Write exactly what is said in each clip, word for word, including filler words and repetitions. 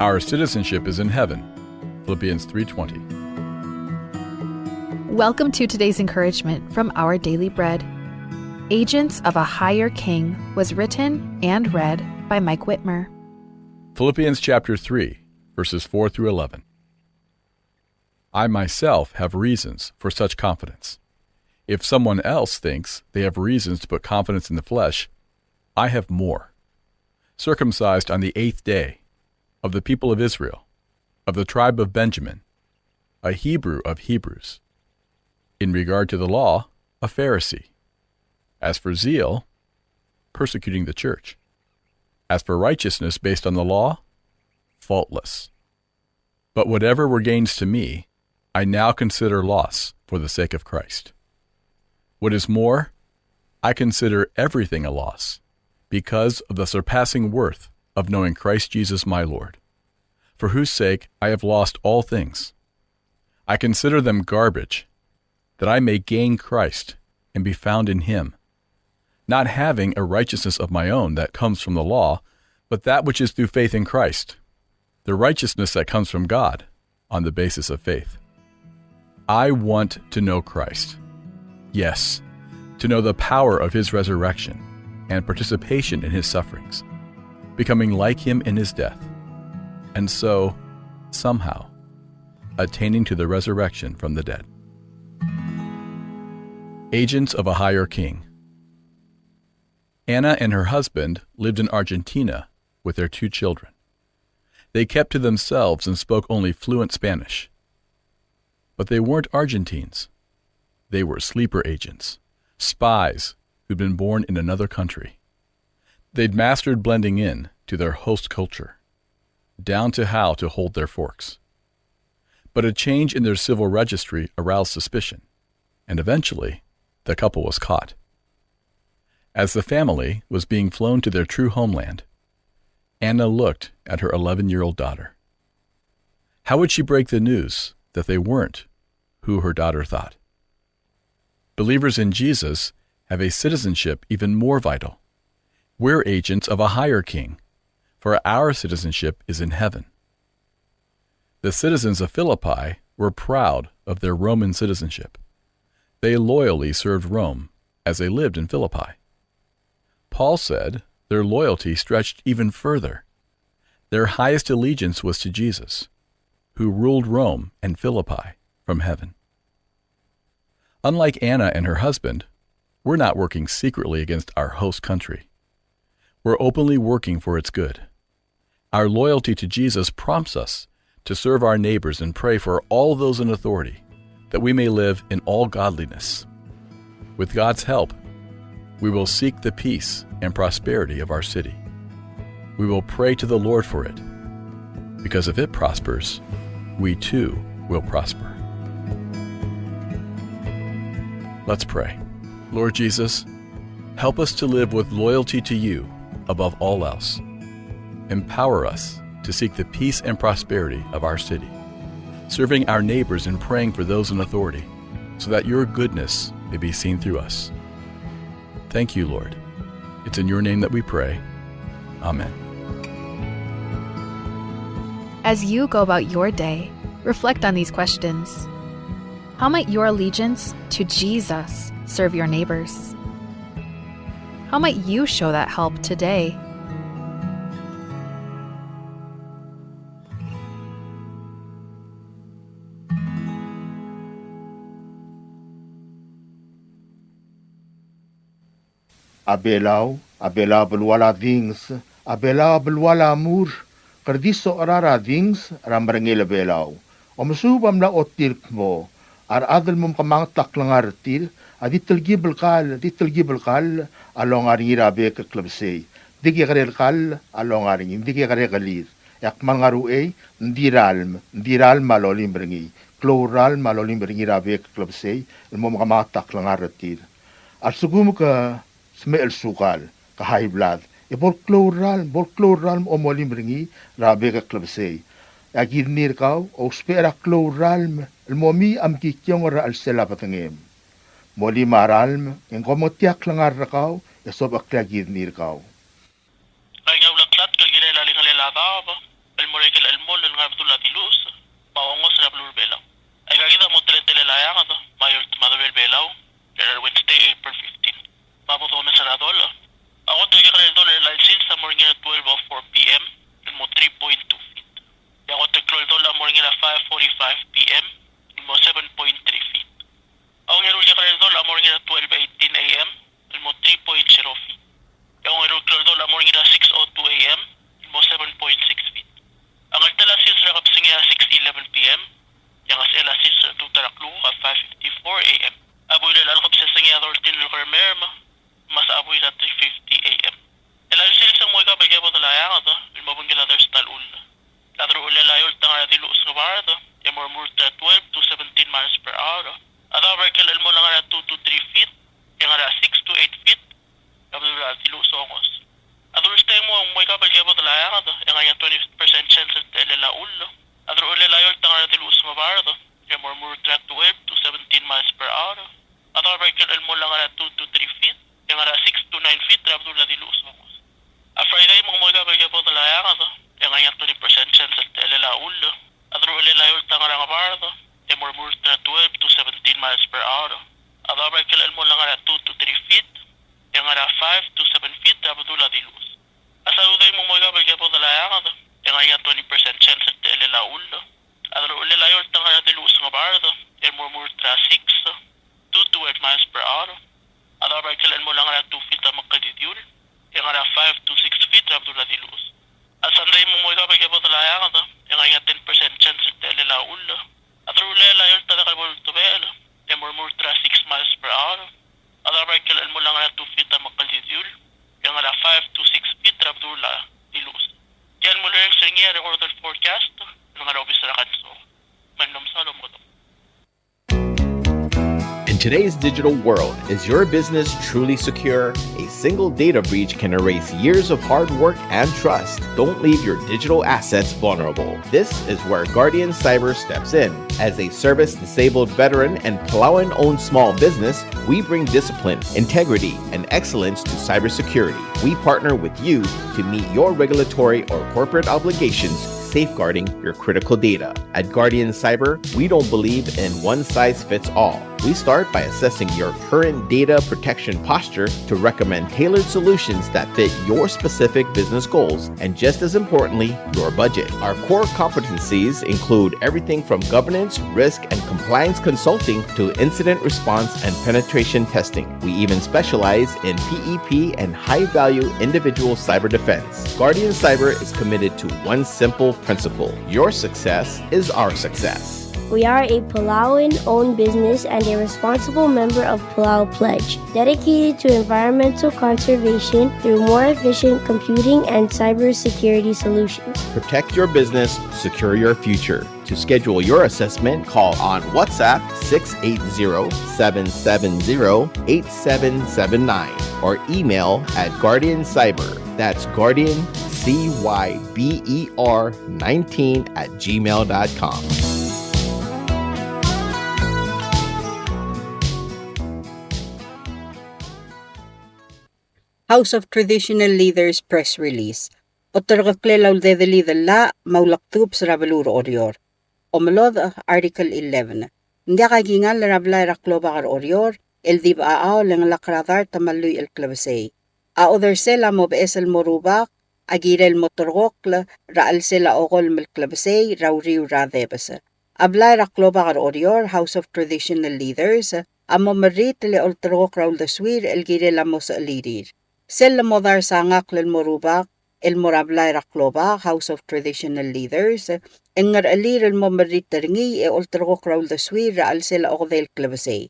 Our citizenship is in heaven. Philippians three twenty. Welcome to today's encouragement from Our Daily Bread. Agents of a Higher King was written and read by Mike Whitmer. Philippians chapter three, verses four through eleven. I myself have reasons for such confidence. If someone else thinks they have reasons to put confidence in the flesh, I have more. Circumcised on the eighth day, of the people of Israel, of the tribe of Benjamin, a Hebrew of Hebrews. In regard to the law, a Pharisee. As for zeal, persecuting the church. As for righteousness based on the law, faultless. But whatever were gains to me, I now consider loss for the sake of Christ. What is more, I consider everything a loss because of the surpassing worth of knowing Christ Jesus my Lord, for whose sake I have lost all things. I consider them garbage, that I may gain Christ and be found in him, not having a righteousness of my own that comes from the law, but that which is through faith in Christ, the righteousness that comes from God on the basis of faith. I want to know Christ. Yes, to know the power of his resurrection and participation in his sufferings, becoming like him in his death, and so, somehow, attaining to the resurrection from the dead. Agents of a Higher King. Anna and her husband lived in Argentina with their two children. They kept to themselves and spoke only fluent Spanish. But they weren't Argentines. They were sleeper agents, spies who'd been born in another country. They'd mastered blending in to their host culture, down to how to hold their forks. But a change in their civil registry aroused suspicion, and eventually, the couple was caught. As the family was being flown to their true homeland, Anna looked at her eleven-year-old daughter. How would she break the news that they weren't who her daughter thought? Believers in Jesus have a citizenship even more vital. We're agents of a higher king, for our citizenship is in heaven. The citizens of Philippi were proud of their Roman citizenship. They loyally served Rome as they lived in Philippi. Paul said their loyalty stretched even further. Their highest allegiance was to Jesus, who ruled Rome and Philippi from heaven. Unlike Anna and her husband, we're not working secretly against our host country. We're openly working for its good. Our loyalty to Jesus prompts us to serve our neighbors and pray for all those in authority, that we may live in all godliness. With God's help, we will seek the peace and prosperity of our city. We will pray to the Lord for it, because if it prospers, we too will prosper. Let's pray. Lord Jesus, help us to live with loyalty to you above all else. Empower us to seek the peace and prosperity of our city, serving our neighbors and praying for those in authority, so that your goodness may be seen through us. Thank you, Lord. It's in your name that we pray. Amen. As you go about your day, reflect on these questions. How might your allegiance to Jesus serve your neighbors? How might you show that help today? A Belau, a Belau a belual a dinges, a Belau a belual a mur, ke di socher er a dinges er a merengel a Belau. Omesuub a mla ochotii el kmo a rechad el mo mekemanget a klengar er tir a di telkib el kall, di telkib el kall a longa er ngii er a bek el klebesei. Di kekerei el kall a longa er ngii, di kekerei a kelir. E a kmal ngar er a uchei, ng di ralm, ng di ralm a lolim er ngii. Klou el ralm a lolim er ngii er a bek el klebesei el mo mekemanget a klengar er tir. A lsekum ke smecher el sukal, ke high blood, e bo el klou el ralm, bo el klou el ralm a molim er ngii er a bek el klebesei. E a kidney er kau a ousbech er a klou el ralm el mo mei a mekikiongel er a chelsel a bedengem. Molim a ralm, e ng mo tia klengar er kau e sobecheklii a kidney er kau. Ng ngar er ngii a uleklatk el kirel a ringelel a daob el mo er a ikel Ngcheanged, me a Eolt me a Debel Belau, er a Wednesday, April fifteen. Me a bo domes er a dolech. A kot el kekerei el dolech er a elecha el sils a mo er ngii er a twelve oh four P M, el mo three point two feet. E a kot el klou el dolech a mo er ngii er a five forty-five P M, el mo seven point three feet. A ongeru el kekerei el dolech a mo er ngii er a twelve eighteen A M, el mo three point zero feet. E a ongeru el klou el dolech a mo er ngii er a six oh two A M, el mo seven point six feet. A ngeltel a sils er a kebesengei a six eleven P M, e a ngesechel a sils er a tutau er a klukuk a five fifty-four A M. A buil er a lekebesengei a thirteen el keremerem, me a sebechiu a three fifty A M. El elecha el sils e ng mo ika el kebodel a eanged, el mo obengkel a dersta el chull. A deruchellel a eolt a ngar er a diluches ngebard, e mo remurt er a twelve to seventeen miles per hour. A daob er a ikrel el chomol a ngar er a two to three feet, e ngar er a six to eight feet, er a bedul a diluches ongos. A Thursday e ng mo ika el kebodel a eanged, e ngar er ngii a twenty percent chance el techellel a chull. A deruchellel a eolt a ngar er a diluches ngebard, e mo remurt er a twelve to seventeen miles per hour. A daob er a ikrel el chomol a ngar er a two to three feet, e ngar er a six to nine feet er a bedul a diluches ongos. A Friday e ng mo ika el kebodel a eanged, e ngar er ngii a twenty percent chance el techellel a chull. A deruchellel a eolt a ngar er a ngebard, e mo remurt er a twelve to seventeen miles per hour. A daob er a ikrel el chomol a ngar er a two to three feet, e ngar er a five to seven feet er a bedul a diluches. A Saturday e ng mo ika el kebodel a eanged, e ngar er ngii a twenty percent chance el techellel a chull. A deruchellel a eolt a ngar er a diluches ngebard, e mo remurt er a six to twelve miles per hour. A daob er a ikrel el chomol a ngar er a two feet a mekedidiul, e ngar er a five to six feet er a bedul a diluches. A Sunday e ng mo ika el kebodel a eanged, e ngar er ngii a ten percent chance el techellel a chull. A deruchellel a eolt a diak el bo lultebechel, e mo remurt er a six miles per hour. A daob er a ikrel el chomol a ngar er a two feet a mekedidiul, e ngar er a five to six feet er a bedul a diluches. Tia el mo mereng er ngii a recorded forecast el ngar er a obis er a kansok. Me ng mlo mesaul e mo dmu. In today's digital world, is your business truly secure? A single data breach can erase years of hard work and trust. Don't leave your digital assets vulnerable. This is where Guardian Cyber steps in. As a service disabled veteran and Palauan-owned small business, we bring discipline, integrity, and excellence to cybersecurity. We partner with you to meet your regulatory or corporate obligations, safeguarding your critical data. At Guardian Cyber, we don't believe in one size fits all. We start by assessing your current data protection posture to recommend tailored solutions that fit your specific business goals and, just as importantly, your budget. Our core competencies include everything from governance, risk, and compliance consulting to incident response and penetration testing. We even specialize in P E P and high-value individual cyber defense. Guardian Cyber is committed to one simple principle: your success is our success. We are a Palauan owned business and a responsible member of Palau Pledge, dedicated to environmental conservation through more efficient computing and cybersecurity solutions. Protect your business, secure your future. To schedule your assessment, call on WhatsApp six eight zero, seven seven zero, eight seven seven nine or email at Guardian Cyber. That's Guardian C Y B E R nineteen at gmail dot com. House of Traditional Leaders press release. Oterkeklel a uldedelid el llach me a ulektubs er a beluu er Oreor. Omelodech, Article eleven. Ng diak a kingall er a blai er a klobak er Oreor el di bechachau el ngelakl er a dart me a lluich el klebesei. A odersel a mo beches el mo rubak a kirel mo ulterekokl er a chelsel a okolem el klebesei er a uriul er a debes. A blai er a klobak er Oreor, House of Traditional Leaders, a mo merritel e olterekokl er a uldesuir el kirel a mo sechelirir. Sel lemodars a ngakl el mo rubak el mo er a blai er a klobak, House of Traditional Leaders, e ng ngerechelir el mo merritel er ngii e olterekokl er a uldesuir er a chelsel a okedei el klebesei.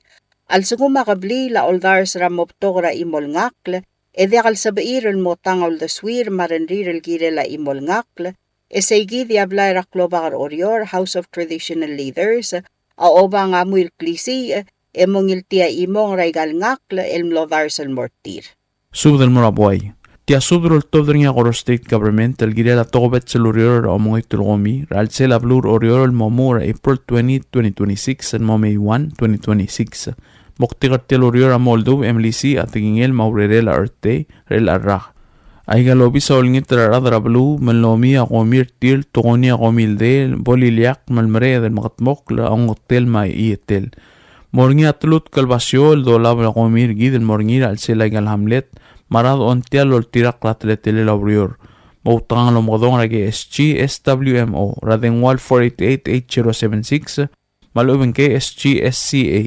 A lsekum a kebliil a oldars er a mo betok er a chimo el ngakl, e diak el sebechir el mo tang a uldesuir me a rengrir el kirel a chimo el ngakl, e seikid e a blai er a klobak er Oreor, House of Traditional Leaders, a oba ngamui el klisiich e mo ngiltii a chimong er aika el ngakl el mlodars el mo er tir. Subed el mo er a buai. Tia subed el oltobed er ngii a Koror State Government el kirel a tokubets el ureor er a omengoit el komi er a chelsel a beluu er Oreor el mo omuchel er a April twenty, twenty twenty-six el mo May one, twenty twenty-six. Moktek er tia el ureor a mo oldubech e melisiich a tekingel me a urerel a Earth Day er chelecha el rak. Aika el obis a olengit er a rechad er a beluu me lomii a komi er tir el tokoni a komi el dei, bo el ileakl me le mereched el mekedmokl a ongetel me a chietel. Mo er ngii a telutk el basio el dolab er a komi er kid el mo er ngii er a chelsel aika el hamlet, me a rechad a ongtil el oltirakl a teletelel a ureor. Mo outekangel el omekedong er a K S G S W M O er a dengua el four eight eight eight zero seven six, me a lechub e ng K S G S C A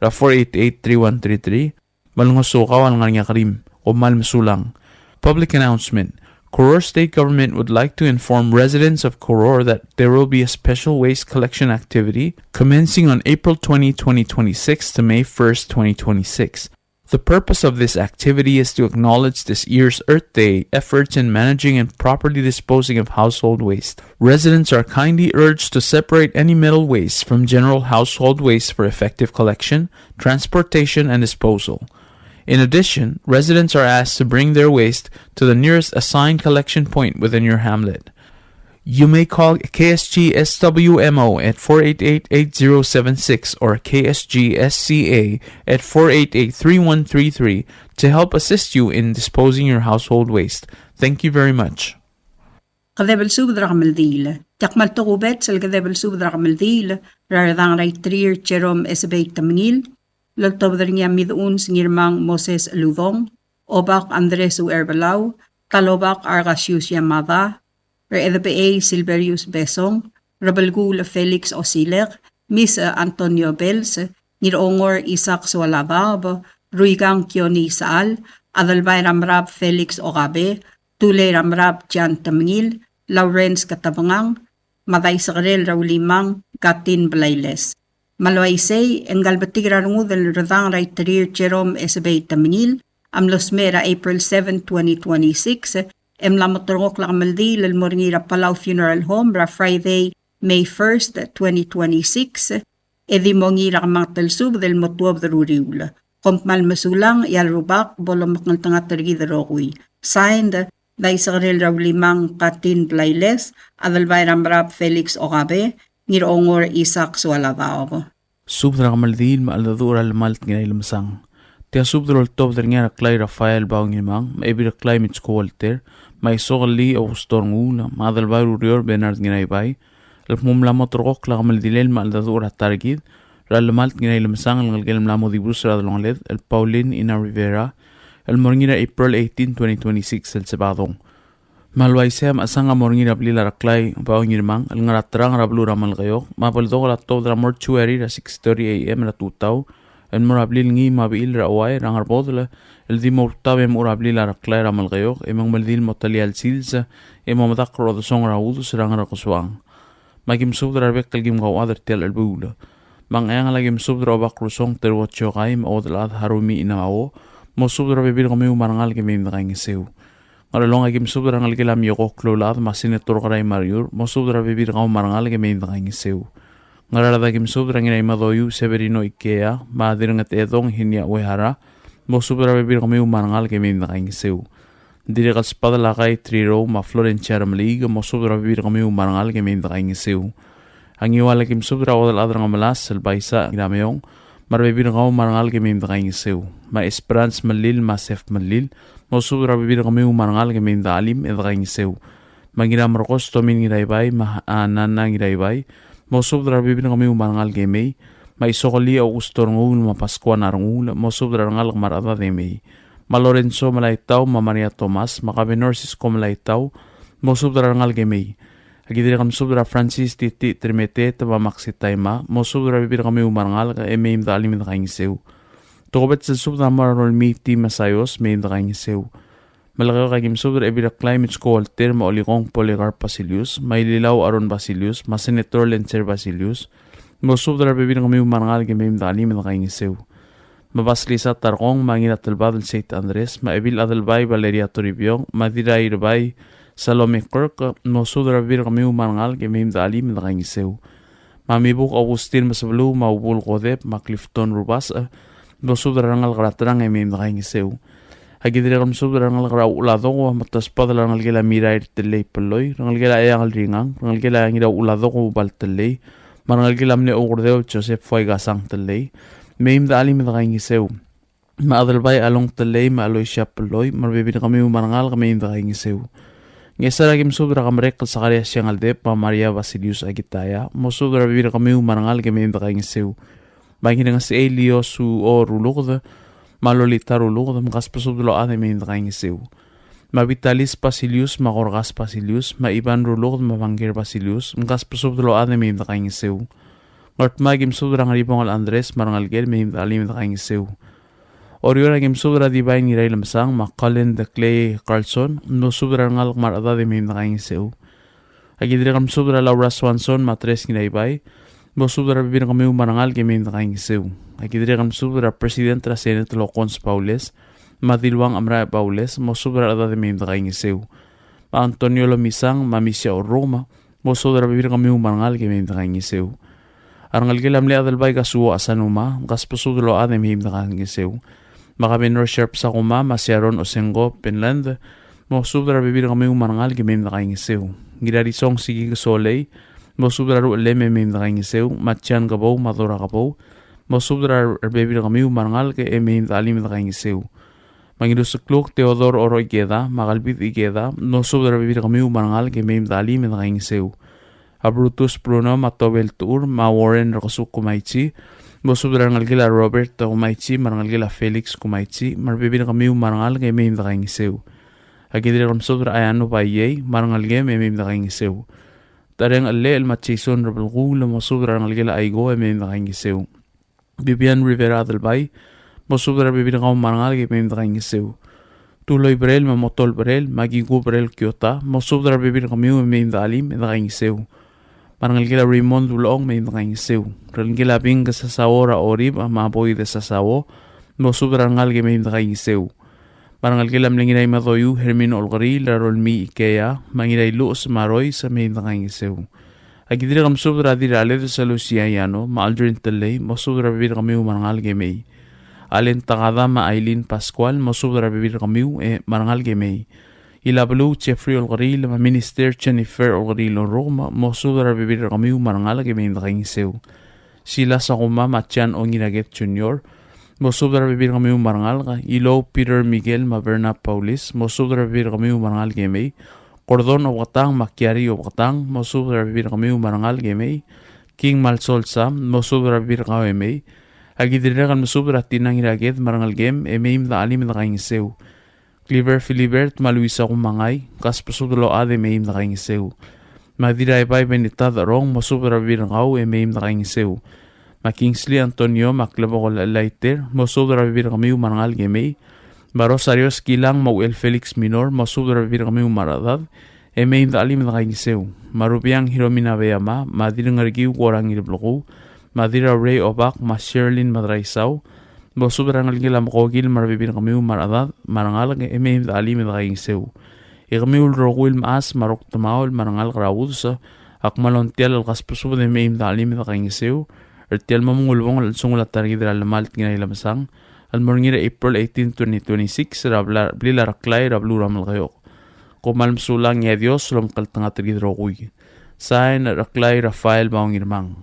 er a four eight eight three one three three, me a lengesukau a lengar er ngii a kerim. Kom kmal mesulang. Public announcement. Koror State Government would like to inform residents of Koror that there will be a special waste collection activity commencing on April twenty, twenty twenty-six to May first, twenty twenty-six. The purpose of this activity is to acknowledge this year's Earth Day efforts in managing and properly disposing of household waste. Residents are kindly urged to separate any metal waste from general household waste for effective collection, transportation, and disposal. In addition, residents are asked to bring their waste to the nearest assigned collection point within your hamlet. You may call K S G S W M O at four eight eight eight zero seven six or K S G S C A at four eight eight three one three three to help assist you in disposing your household waste. Thank you very much. Kedeb el subed er a kemeldiil. Tia kmal tokubets el kedeb el subed er a kemeldiil er a Redang er a Iterir Jerome Esebei Temengil, el oltobed er ngii a Mideuns Ngirmang Moses Uludong, Obak Andres Uherbelau, Talobak Argasius Yamada, Rechedebechei Silverius Besong, Rebelkuul Felix Osilek, Mis Antonio Bells, Ngirongor Isaac Soalabaob, Ruikang Kione Isechal, Adelbai er a Merab Felix Okabe, Tulei er a Merab Jan Temengil, Lawrence Ketebengang, me a Daisekerel er a Ulimang Katin Blailes. Me a le uaisei, e ngka el betik er a rengud el Redang er a Iterir Jerome Esebei Temengil a mlo smecher er a April seven, twenty twenty-six, e mla mo terrekokl a kemeldiil el mo er ngii er a Palau Funeral Home er a Friday, May first, twenty twenty-six, e di mo ngii er a kemanget el subed el mo tuobed er a uriul. Kom kmal mesulang, e a Rubak bo lomekngeltengat er kid el rokui. Signed, Daisekerel er a Ulimang Katin Blailes, Adelbai er a Merab Felix Okabe, Ngirongor Isaac Soalabaob. Subed er a kemeldiil me a cheldecheduch er a Lemalt Ngirailemesang. Tia subed el oltobed er ngii a Reklai Rafael Bao Ngirmang, me a Ebil Reklai Mitsko Walter, me a Isokelii Augusto Renguul, me a Adelbai er a Ureor Bernard Ngiraibai, el kmo ng mla mo terrekokl a kemeldilel me a cheldecheduch er a ta er kid er a Lemalt Ngirailemesang el ngelekel a mla mo dibus er a delongeled el Pauline Ina Rivera, el mo er ngii er a April eighteen, twenty twenty-six el Sebadong. Me a le uaisei a mechesang a mo er ngii er a blil a Reklai Bao Ngirmang el ngar er a Terang er a beluu er a Melekeok, me a beldokel a tobed er a mortuary er a six thirty A M er a tutau el mo er a blil ngii me a bechil er a Uai er a Ngerbodel, el di mo ultab e mo er a blil a Reklai er a Melekeok, e me ng meldil mo telia el sils e mo medakl er a odesongel er a Udes er a Ngerkesoang. Me aki mesubed er a rebek el kim kauchad er tia el chelebuul. Me a Ngcheangel aki mesubed er a Obak Rusong Teruo Tiokai me a Odelchad Harumi Inamao, mosubed er a rebebil er kemiu me a rengalek e mei me dekaingeseu. Ngerchelong aki mesubed er a rengelekel a Miokok Kloulechad me a Senator Kerai Mariur, mosubed er a rebebil er kau me a rengalek e mei me dekaingeseu. Ngaraard aki mesubed er a Ngiraimadoiu Severino Ikea me a Dirrengetedong Hinia Uehara, mosubed er a rebebil er kemiu me a rengalek e mei me dekaingeseu. Dirrek el sbadel a Kai Trirou me a Florencia Remeliik, mosubed er a rebebil er kemiu me a rengalek e mei me dekaingeseu. A Ngiual aki mesubed er a Odelchad er a Ngemelas el Baisa Ngirameong me a rebebil er kau me a rengalek e mei me dekaingeseu. Me a Esperance Melil me a Sef Melil, mosubed er a rebebil er kemiu me a rengalek e mei me dechelim e dekaingeseu. Me a Ngiramerkos Tomin Ngiraibai me a Nana Ngiraibai, mosubed er a rebebil er kemiu me a rengalek e mei. Me a Isokelii Augusto Renguul me a Pascuana Renguul, mosubed er a rengalek me a rechedad e mei. Me a Lorenzo Melaitau me a Maria Thomas me a Kabenor Sisko Melaitau, mosubed er a rengalek e mei. Aki dirrek el mesubed er a Francis Titi Trimetet me a Maxi Taima, mosubed er a rebebil er kemiu me a rengalek e mei me dechelim e dekaingeseu. Tokubets el subed a mo er a Rolmii T. Masaios, mei me dekaingeseu. Melekeok aki mesubed er a Ebil Reklai Mitsko Walter me a Olikong Polycarp Basilius me a Ililau Aaron Basilius me a Senator Lencer Basilius, mosubed er a rebebil er kemiu me a rengalek e mei me dechelim e dekaingeseu. Me a Basilisa Tarkong me a Ngiratelbadel Seit Andres me a Ebil Adelbai Valeria Toribiong me a Dirrairebai Salome Kirk, mosubed er a rebebil er kemiu me a rengalek e mei me dechelim e dekaingeseu. Me a Mibuk Augustin Mesebeluu me a Ubul Kodep me a Clifton Rubasech, mosubed er a rengalek er a Terang e mei me dekaingeseu. Aki dirrek el mesubed er a rengalek er a Ucheladoko me te sbadel a rengelekel a Mirair Telei Peloi, rengelekel a Eangel Ringang, rengelekel a Ngiraucheladoko Ubal Telei, me a rengelekel a mle Oukerdeu Joseph Fuaikasang Telei, mei me dechelim e dekaingeseu. Me a Adelbai Along Telei me a Aloisia Peloi me a rebebil er kemiu me a rengalek e mei me dekaingeseu. Ngchesar aki mesubed er a Kemerek el Sakaria Siangeldeb me a Maria Basilius Akitaya, mosubed er a rebebil er kemiu me a rengalek e mei me dekaingeseu. Me a Ngirengesechei Liosuo Ruluked, me a Lolita Ruluked, mkasbesubed el ochad e mei me dekaingeseu. Me a Vitalis Basilius, me a Gorgas Basilius, me a Ivan Ruluked, me a Bangker Basilius, mkasbesubed el ochad e mei me dekaingeseu. Ngardmau a ki msubed er a Ngeribongel Andres, me a rengelekel e mei me dechelim e dekaingeseu. Oreor a ki msubed er a Divine Ngirailemesang, me a Colin de Clay Carlson, mosubed er a rengalek me a rechedad e mei me dekaingeseu. A ki dirrek el msubed er a Laura Swanson me a Tres Ngiraibai, mosubed er a rebebil er kemiu me a rengalek e mei me dekaingeseu. A ki dirrek el msubed er a President er a Senate el Hokkons Baules, me a Diluang Amrae Baules, mosubed er a rechedad e mei me dekaingeseu. Me a Antonio Lomisang, me a Misia Orruma, mosubed er a rebebil er kemiu me a rengalek e mei me dekaingeseu. A rengelekel a mle Adelbai Kazuo Asanuma, mkasbesubed el ochad e mei me dekaingeseu. Me a Governor Sharp Sakuma, me a Sharon Osengo Penland, mosubed er a rebebil er kemiu me a rengalek e mei me dekaingeseu. Ngirarisong Siki Kesolei, mosubed er a ruchelem e mei me dekaingeseu, me a Jan Kebou, me a Dora Kebou, mosubed er a rebebil er kemiu me a rengalek e mei me dechelim e dekaingeseu. Me a Ngirusekluk Theodore Oro Ikeda, me a Kalbid Ikeda, mosubed er a rebebil er kemiu me a rengalek e mei me dechelim e dekaingeseu. A Brutus Bruno, me a Tobel Tuur, me a Warren Rekesuk Kumaichi, mosubed er a rengelekel a Robert Kumaichi, me a rengelekel a Felix Kumaichi, me a rebebil er kemiu me a rengalek e mei me dekaingeseu. A ki dirrek el msubed er a Ayano Baiei, me a rengelekem e mei me dekaingeseu. Tareng Elechel me a Jason Rebelkuul, mosubed er a rengelekel a Aiko e mei me dekaingeseu. Vivian Rivera Adelbai, mosubed er a rebebil er kau me a rengalek e mei me dekaingeseu. Tuloi Brel, me a Motol Brel, me a Kiku Brel Kiota, mosubed er a rebebil er kemiu e mei me dechelim e dekaingeseu. Me a rengelekel a Raymond Ulechong e mei me dekaingeseu. Rengelekel a Bing Sasao er a Orib, me a Boy de Sasao, mosubed er a rengalek e mei me dekaingeseu. Me a rengelekel a mle Ngiraimedoiu Hermino Olkeriil, er a Rolmii Ikea, me a Ngirailuches me a Rois e mei me dekaingeseu. A ki dirrek el msubed er a Dirraled Salusia Iano, me a Aldrin Telei, mosubed er a rebebil er kemiu me a rengalek e mei. Allen Takada me a Aileen Pascual, mosubed er a rebebil er kemiu e me a rengalek e mei. Ilabeluu Jeffrey Olkeriil, me a Minister Jennifer Olkeriil Orrukem, mosubed er a rebebil er kemiu me a rengalek e mei me dekaingeseu. Silas Sakuma me a Jan Ongiraked Junior, mosubed er a rebebil er kemiu me a rengalek. Ilou Peter Miguel me a Bernard Paulis, mosubed er a rebebil er kemiu me a rengalek e mei. Gordon Obeketang me a Kiari Obeketang, mosubed er a rebebil er kemiu me a rengalek e mei. King Malsol Sam, mosubed er a rebebil er kau e mei. A ki dirrek el mesubed er a Tina Ngiraked me a rengelekem e mei me dechelim e dekaingeseu. Cliver Philibert me a Luisa Kumangai, kasbesubed el ochad e mei me dekaingeseu. Me a Dirraibai Benita Derong, mosubed er a rebebil er kau e mei me dekaingeseu. Me a Kingsley Antonio me a Klebokel Laiter, mosubed er a rebebil er kemiu me a rengalek e mei. Me a Rosario Skilang me a Uchel Felix Minor, mosubed er a rebebil er kemiu me a rechedad e mei me dechelim e dekaingeseu. Me a Rubiang Hiromi Nabeyama, me a Dirrengerkiu Korang Ngirblekuu, me a Dirraurei Obak me a Sherlyn Madraisau, mosubed er a rengelekel a Mekokil me a rebebil er kemiu me a rechedad me a rengalek e mei me dechelim e dekaingeseu. E kemiu el rokui el mechas me a rokdemaol me a rengalek er a Udes, a kmal ongtial el kasbesubed e mei me dechelim e dekaingeseu er tia el mo mengulebongel el osengel a ta er kid er a Lemalt Ngirailemesang el mo er ngii er a April eighteen, twenty twenty-six, er a bla-, blil a Reklai er a beluu er a Melekeok. Kom kmal mesulang e a Dios a lomekngeltengat er kid el rokui. Sain, Reklai Rafael Bao Ngirmang.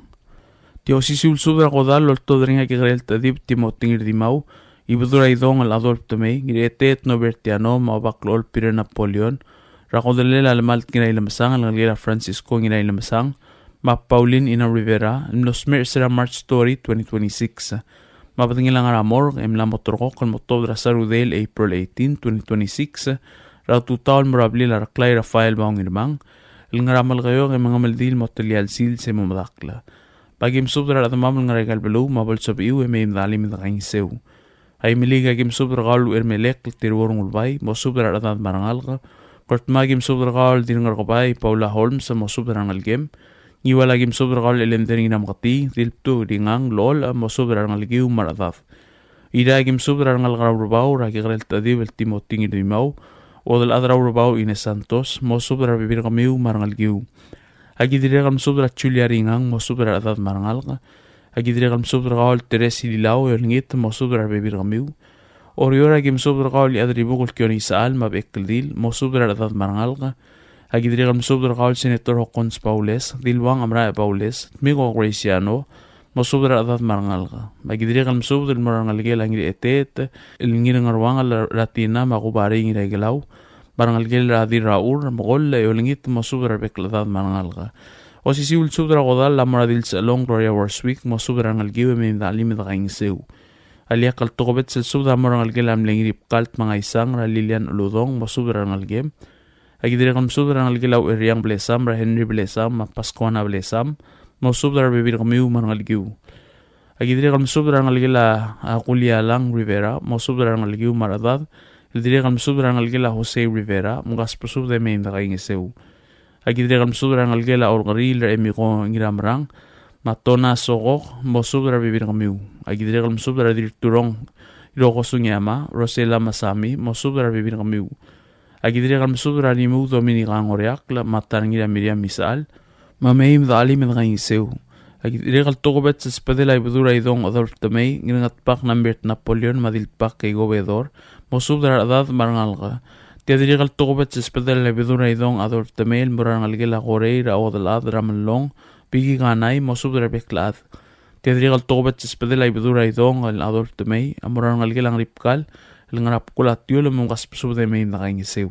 Tia osisiu el subed er a kodall el oltobed er ngii a Kekerel Tedib Timothy Ngirdimau, Ibedul er a Idong el Adolf Temei, Ngireteet Nobertiano, me a Obaklechol Peter Napoleon, er a kodellel a Lemalt Ngirailemesang el ngelekel a Francisco Ngirailemesang, me a Pauline Ina Rivera, el mlo smecher er a March thirty, twenty twenty-six. Me a bedengel a ngar er a morgue e mla mo terrekokl el mo tuobed er a Sarudei el April eighteen, twenty twenty-six, er a tutau el mo er a blil a Reklai Rafael Bao Ngirmang el ngar er a Melekeok e mengemeldiil el mo telia el sils e mo medakl. Me aki msubed er a rechedemam el ngar er aika el beluu me a bo lsebechiu e mei me dechelim e dekaingeseu. Aimeliik aki msubed er kau el Uchermelek el Teruor Ngulbai, mosubed er a rechedad me a rengalek. Ngardmau aki msubed er kau el Dirrengerkebai Paula Holmes, mosubed er a rengelekem. Ngiwal aki msubed er kau el Elender Ngirameketii, Dilbtu Ringang Lool, mosubed er a rengelekiu me a rechedad. Irrai aki msubed er a rengalek er a Urebau er a Kekerel Tedib el Timothy Ngirdimau, Uodelchad er a Urebau Ines Santos, mosubed er a rebebil er kemiu me a rengelekiu. Aki dirrek el msubed er a Julia Ringang, mosubed er a rechedad me a rengalek. Aki dirrek el msubed er kau el Teres Ililau e olengit, mosubed er a rebebil er kemiu. Oreor aki msubed er kau el Iechadribukel Kione Isechal me a Bechekeldil, mosubed er a rechedad me a rengalek. Aki dirrek el msubed er kau el Senator Hokkons Baules, Diluang Amrae Baules, Tmiko Graciano, mosubed er a rechedad me a rengalek. Me aki dirrek el msubed el mo er a rengelekel a Ngireteet el Ngirngeruangel er a Tina me a Kubarei Ngiraikelau, me a rengelekel a Dirrachur, me a Koll e olengit, mosubed er a rebek el chedad me a rengalek. Osisiu el subed er a kodall a mo er a Dilsechelong Gloria Worswick, mosubed er a rengelekiu e mei me de chelim e de kaingeseu. A ileakl el tokubets el subed a mo er a rengelekel a mle Ngiribkal Tmangaisang er a Lilian Uludong, mosubed er a rengelekem. Aki dirrek el mesubed er a rengelekel a Ueriang Blesam er a Henry Blesam me a Pascuana Blesam, mosubed er a rebebil er kemiu me a rengelekiu. Aki dirrek el mesubed er a rengelekel a, a, Kulialang Rivera, mosubed er a rengelekiu me a rechedad. El dirrek el mesubed er a rengelekel a Jose Rivera, mkasbesubed e mei me de kaingeseu. Aki dirrek el mesubed er a rengelekel a Olkeriil er a Emiko Ngiramerang me a Tona Sokok, mosubed er a rebebil er kemiu. Aki dirrek el mesubed er a Dirturong Hiroko Sugiyama, Rosela Masami, mosubed er a rebebil er kemiu. Aki dirrek el mesubed er a Rimeu Dominica Ngoriakl me a Tarngir a Miriam Isechal, me mei me de chelim e de kaingeseu. Aki dirrek el tokubets el subedel a Ibedul er a Idong Adolf Temei, Ngirngetbak Nambert Napoleon me a Dilbak Keiko Bedor, mosubed er a rechedad me a rengalek. Tia dirrek el tokubets el subedel a Ibedul er a Idong Adolf Temei el mo er a rengelekel a Korei er a Odelchad er a Melong, Biki Kanai, mosubed er a rebek el chad. Tia dirrek el tokubets el subedel a Ibedul er a Idong el Adolf Temei a mo er a rengelekel a Ngiribkal el Ngerabkul a Tiul, me mkasbesubed e mei me de kaingeseu.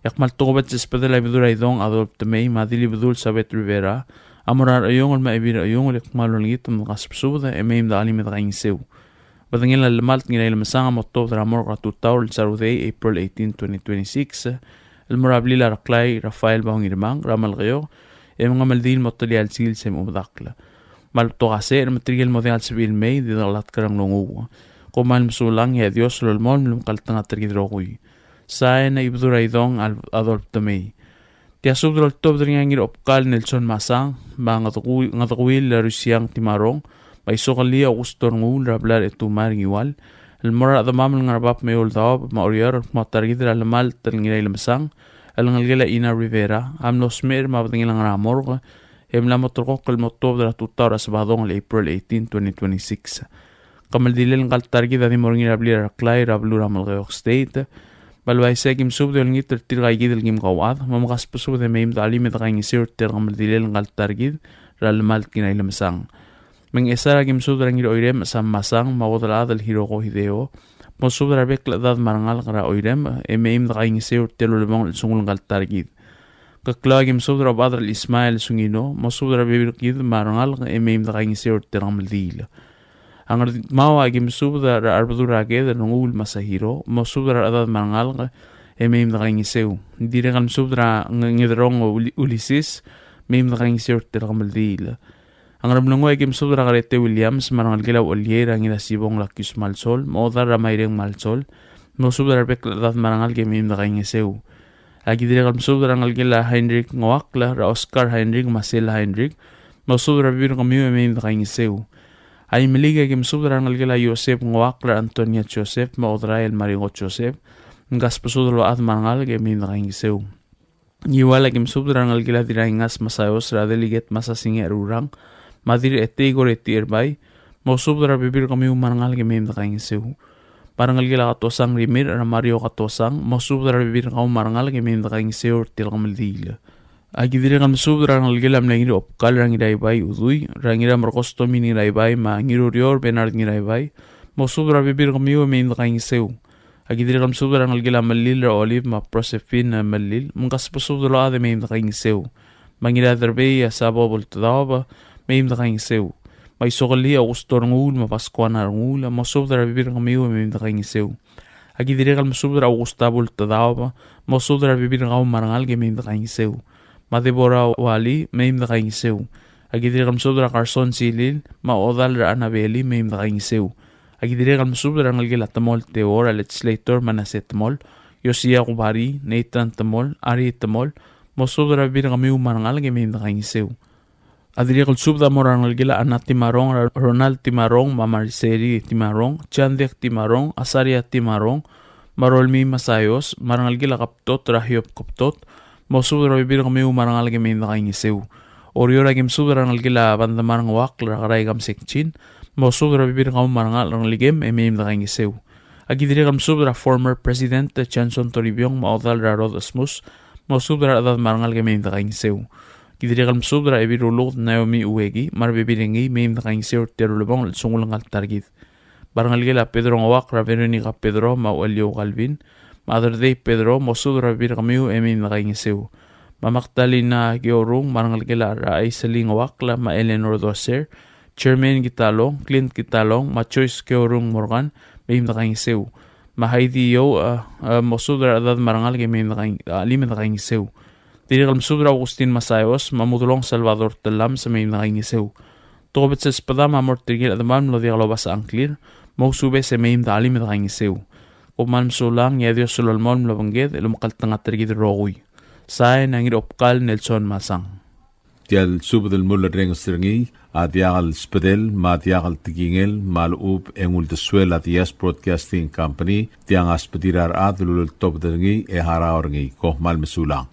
E a kmal tokubets el subedel a Ibedul er a Idong Adolf Temei me a Dilibedul Sabet Rivera a mo er a Rechiungel me a Ebil Rechiungel, e kmal olengit me mkasbesubed e mei me de chelim e de kaingeseu. Bedengel a Lemalt Ngirailemesang a mo tuobed er a morgue er a tutau el Saturday, April eighteen, twenty twenty-six, el mo er a blil a Reklai Rafael Bao Ngirmang er a Melekeok, e mengemeldiil el mo telia el sils e mo medakl. Me a le betok a secher me tirke el mo diak el sebechir el mei, di dekelatk er a nglunguuch. Kom kmal mesulang, e a Dios a lolemolem el omekngeltengat er kid el rokui. Sain, a Ibedul er a Idong Al-, Adolf Temei. Tia subed el oltobed er ngii a Ngirobkal Nelson Masang, me a Ngedekui-, Ngedekuil Rusiang Timarong, me a Isokelii Augusto Renguul er a blai er a Etumai er a Ngiwal, el mo er a rechedemam el ngar er a bab me a eou el daob me a Oreor, el kmo a ta er kid er a Lemalt el Ngirailemesang el ngelekel a Ina Rivera a mlo smecher me a bedengel a ngar er a morgue, e mla mo terrekokl el mo tuobed er a tutau er a Sebadong el April eighteen, twenty twenty-six. Kemeldilel ngka el ta er kid a di mo er ngii er a blil a Reklai er a beluu er a Melekeok State. Me a le uaisei e aki mesubed e olengit er tirka kid el kim kauchad, me mkasbesubed e mei me de chelim e de kaingeseu er tia el kemeldilel ngka el ta er kid er a Lemalt Ngirailemesang. Me Ngchesar, aki mesubed er a Ngiroirem Sam Masang me a Odelchad el Hiroko Hideo, mosubed er a rebek el chedad me a rengalek er a Oirem e mei me de kaingeseu er tia el ulebongel el chelsengul ngka el ta er kid. Keklau, aki mesubed er a Obechad el Ismael Sungino, mosubed er a rebebil er kid me a rengalek e mei me de kaingeseu er tia el kemeldiil. A Ngardmau, aki mesubed er a Arbedul er a Ked el Renguul Masahiro, mosubed er a rechedad me a rengalek e mei me de kaingeseu. Dirrek el mesubed er a Nge-, Ngederong Uli-, Ulises, mei me de kaingeseu er tia el kemeldiil. A Ngeremlengui, aki mesubed er a Kerete Williams me a rengelekel a Ucheliei er a Ngirasibong Lakius Malsol me a Odar er a Maireng Malsol, mosubed er a rebek el chedad me a rengalek e mei me de kaingeseu. Aki dirrek el mesubed er a rengelekel a Heinrich Ngoakl er a Oscar Heinrich me a Sela Heinrich, mosubed er a rebebil er kemiu e mei me de kaingeseu. A Imeliik, aki mesubed er a rengelekel a Joseph Ngoakl er a Antonia Joseph me a Odrael Maringo Joseph, mkasbesubed el ochad me a rengalek e mei me de kaingeseu. Ngiwal, aki mesubed er a rengelekel a Dirraingas Masaios er a Delegate Masasinge Rurang me a Dirretei Koreti Erbai, mosubed er a rebebil er kemiu me a rengalek e mei me de kaingeseu. Me a rengelekel a Katosang Rimirch er a Mario Katosang, mosubed er a rebebil er kau me a rengalek e mei me de kaingeseu er tia el kemeldiil. Aki dirrek el mesubed er a rengelekel a mle Ngirobkal er a Ngiraibai Udui er a Ngiramerkos Tomin Ngiraibai me a Ngirurior Bernard Ngiraibai, mosubed er a rebebil er kemiu e mei me de kaingeseu. Aki dirrek el mesubed er a rengelekel a Melil er a Olive me a Prosefin Melil, mkasbesubed el ochad e mei me de kaingeseu. Me a Ngiraderbei a Sabo Bultedaob, mei me de kaingeseu. Me a Isokelii Augusto Renguul me a Pascuana Renguul, mosubed er a rebebil er kemiu e mei me de kaingeseu. Aki dirrek el mesubed er a Augusta Bultedaob, mosubed er a rebebil er kau me a rengalek e mei me de kaingeseu. Me a Deborah Wali, mei me de kaingeseu. Aki dirrek el mesubed er a Carson Silil me a Odal er a Annabeli, mei me de kaingeseu. Aki dirrek el mesubed er a rengelekel a Temol Teor, a Legislator Manasseh Temol, Yosia Kubari, Nathan Temol, Ari Temol, mosubed er a rebebil er kemiu me a rengalek e mei me de kaingeseu. A dirrek el subed a mo er a rengelekel a Ana Timarong, er a Ronald Timarong, me a Mariseri Timarong, Chandek Timarong, Asaria Timarong, me a Rolmii Masaios, me a rengelekel a Kebtot er a Hiob Kebtot, mosubed er a rebebil er kemiu me a rengalek e mei me de kaingeseu. Oreor, aki mesubed er a rengelekel a Bandemar Ngoakl er a Kerai Kamsekchin, mosubed er a rebebil er kau me a rengalek, rengelekem e mei me de kaingeseu. Aki dirrek el mesubed er a former President Johnson Toribiong me a Odal er a Rod Asmus, mosubed er a rechedad me a rengalek e mei me de kaingeseu. Aki dirrek el mesubed er a Ebil Ruluked Naomi Ueki me a rebebil er ngii, mei me de kaingeseu er tia el ulebongel el chelsengul ngka el ta er kid. Me a rengelekel a Pedro Ngoakl er a Veronica Pedro me a Ucheliou Calvin me a Derdei Pedro, mosubed er a rebebil er kemiu e mei me de kaingeseu. me a Magdalena Keorung, me a rengelekel a Aiseling Oakl, me a Eleanor Doser, Germain Kitalong, Clint Kitalong, me a Joyce Keorung Morgan, mei me dekaingeseu. Me a Heidi Io, a, a, mosubed er a rechedad me a rengalek e mei me dekaing-, a, mei me dekaingeseu. Dirrek el mesubed er a Augustin Masaios, me a Mudelong Salvador Tellames, mei me dekaingeseu. Tokubets el sbedam a mo er tirke el chedemam el mlo diak lobasech a ngklir, mousubes e mei me de chelim e de kaingeseu. Kom kmal mesulang, e a Dios a lolemolem el obengked el omekngeltengat er kid el rokui. Sain a Ngirobkal Nelson Masang. Tia el subed el mulerrenges er ngii a diak el sbedel me a diak el tekingel me a lechub e ng uldesuel a Diaz Broadcasting Company, tiang a sbedir a rechad el uleltobed er ngii e harau er ngii. Kom kmal mesulang.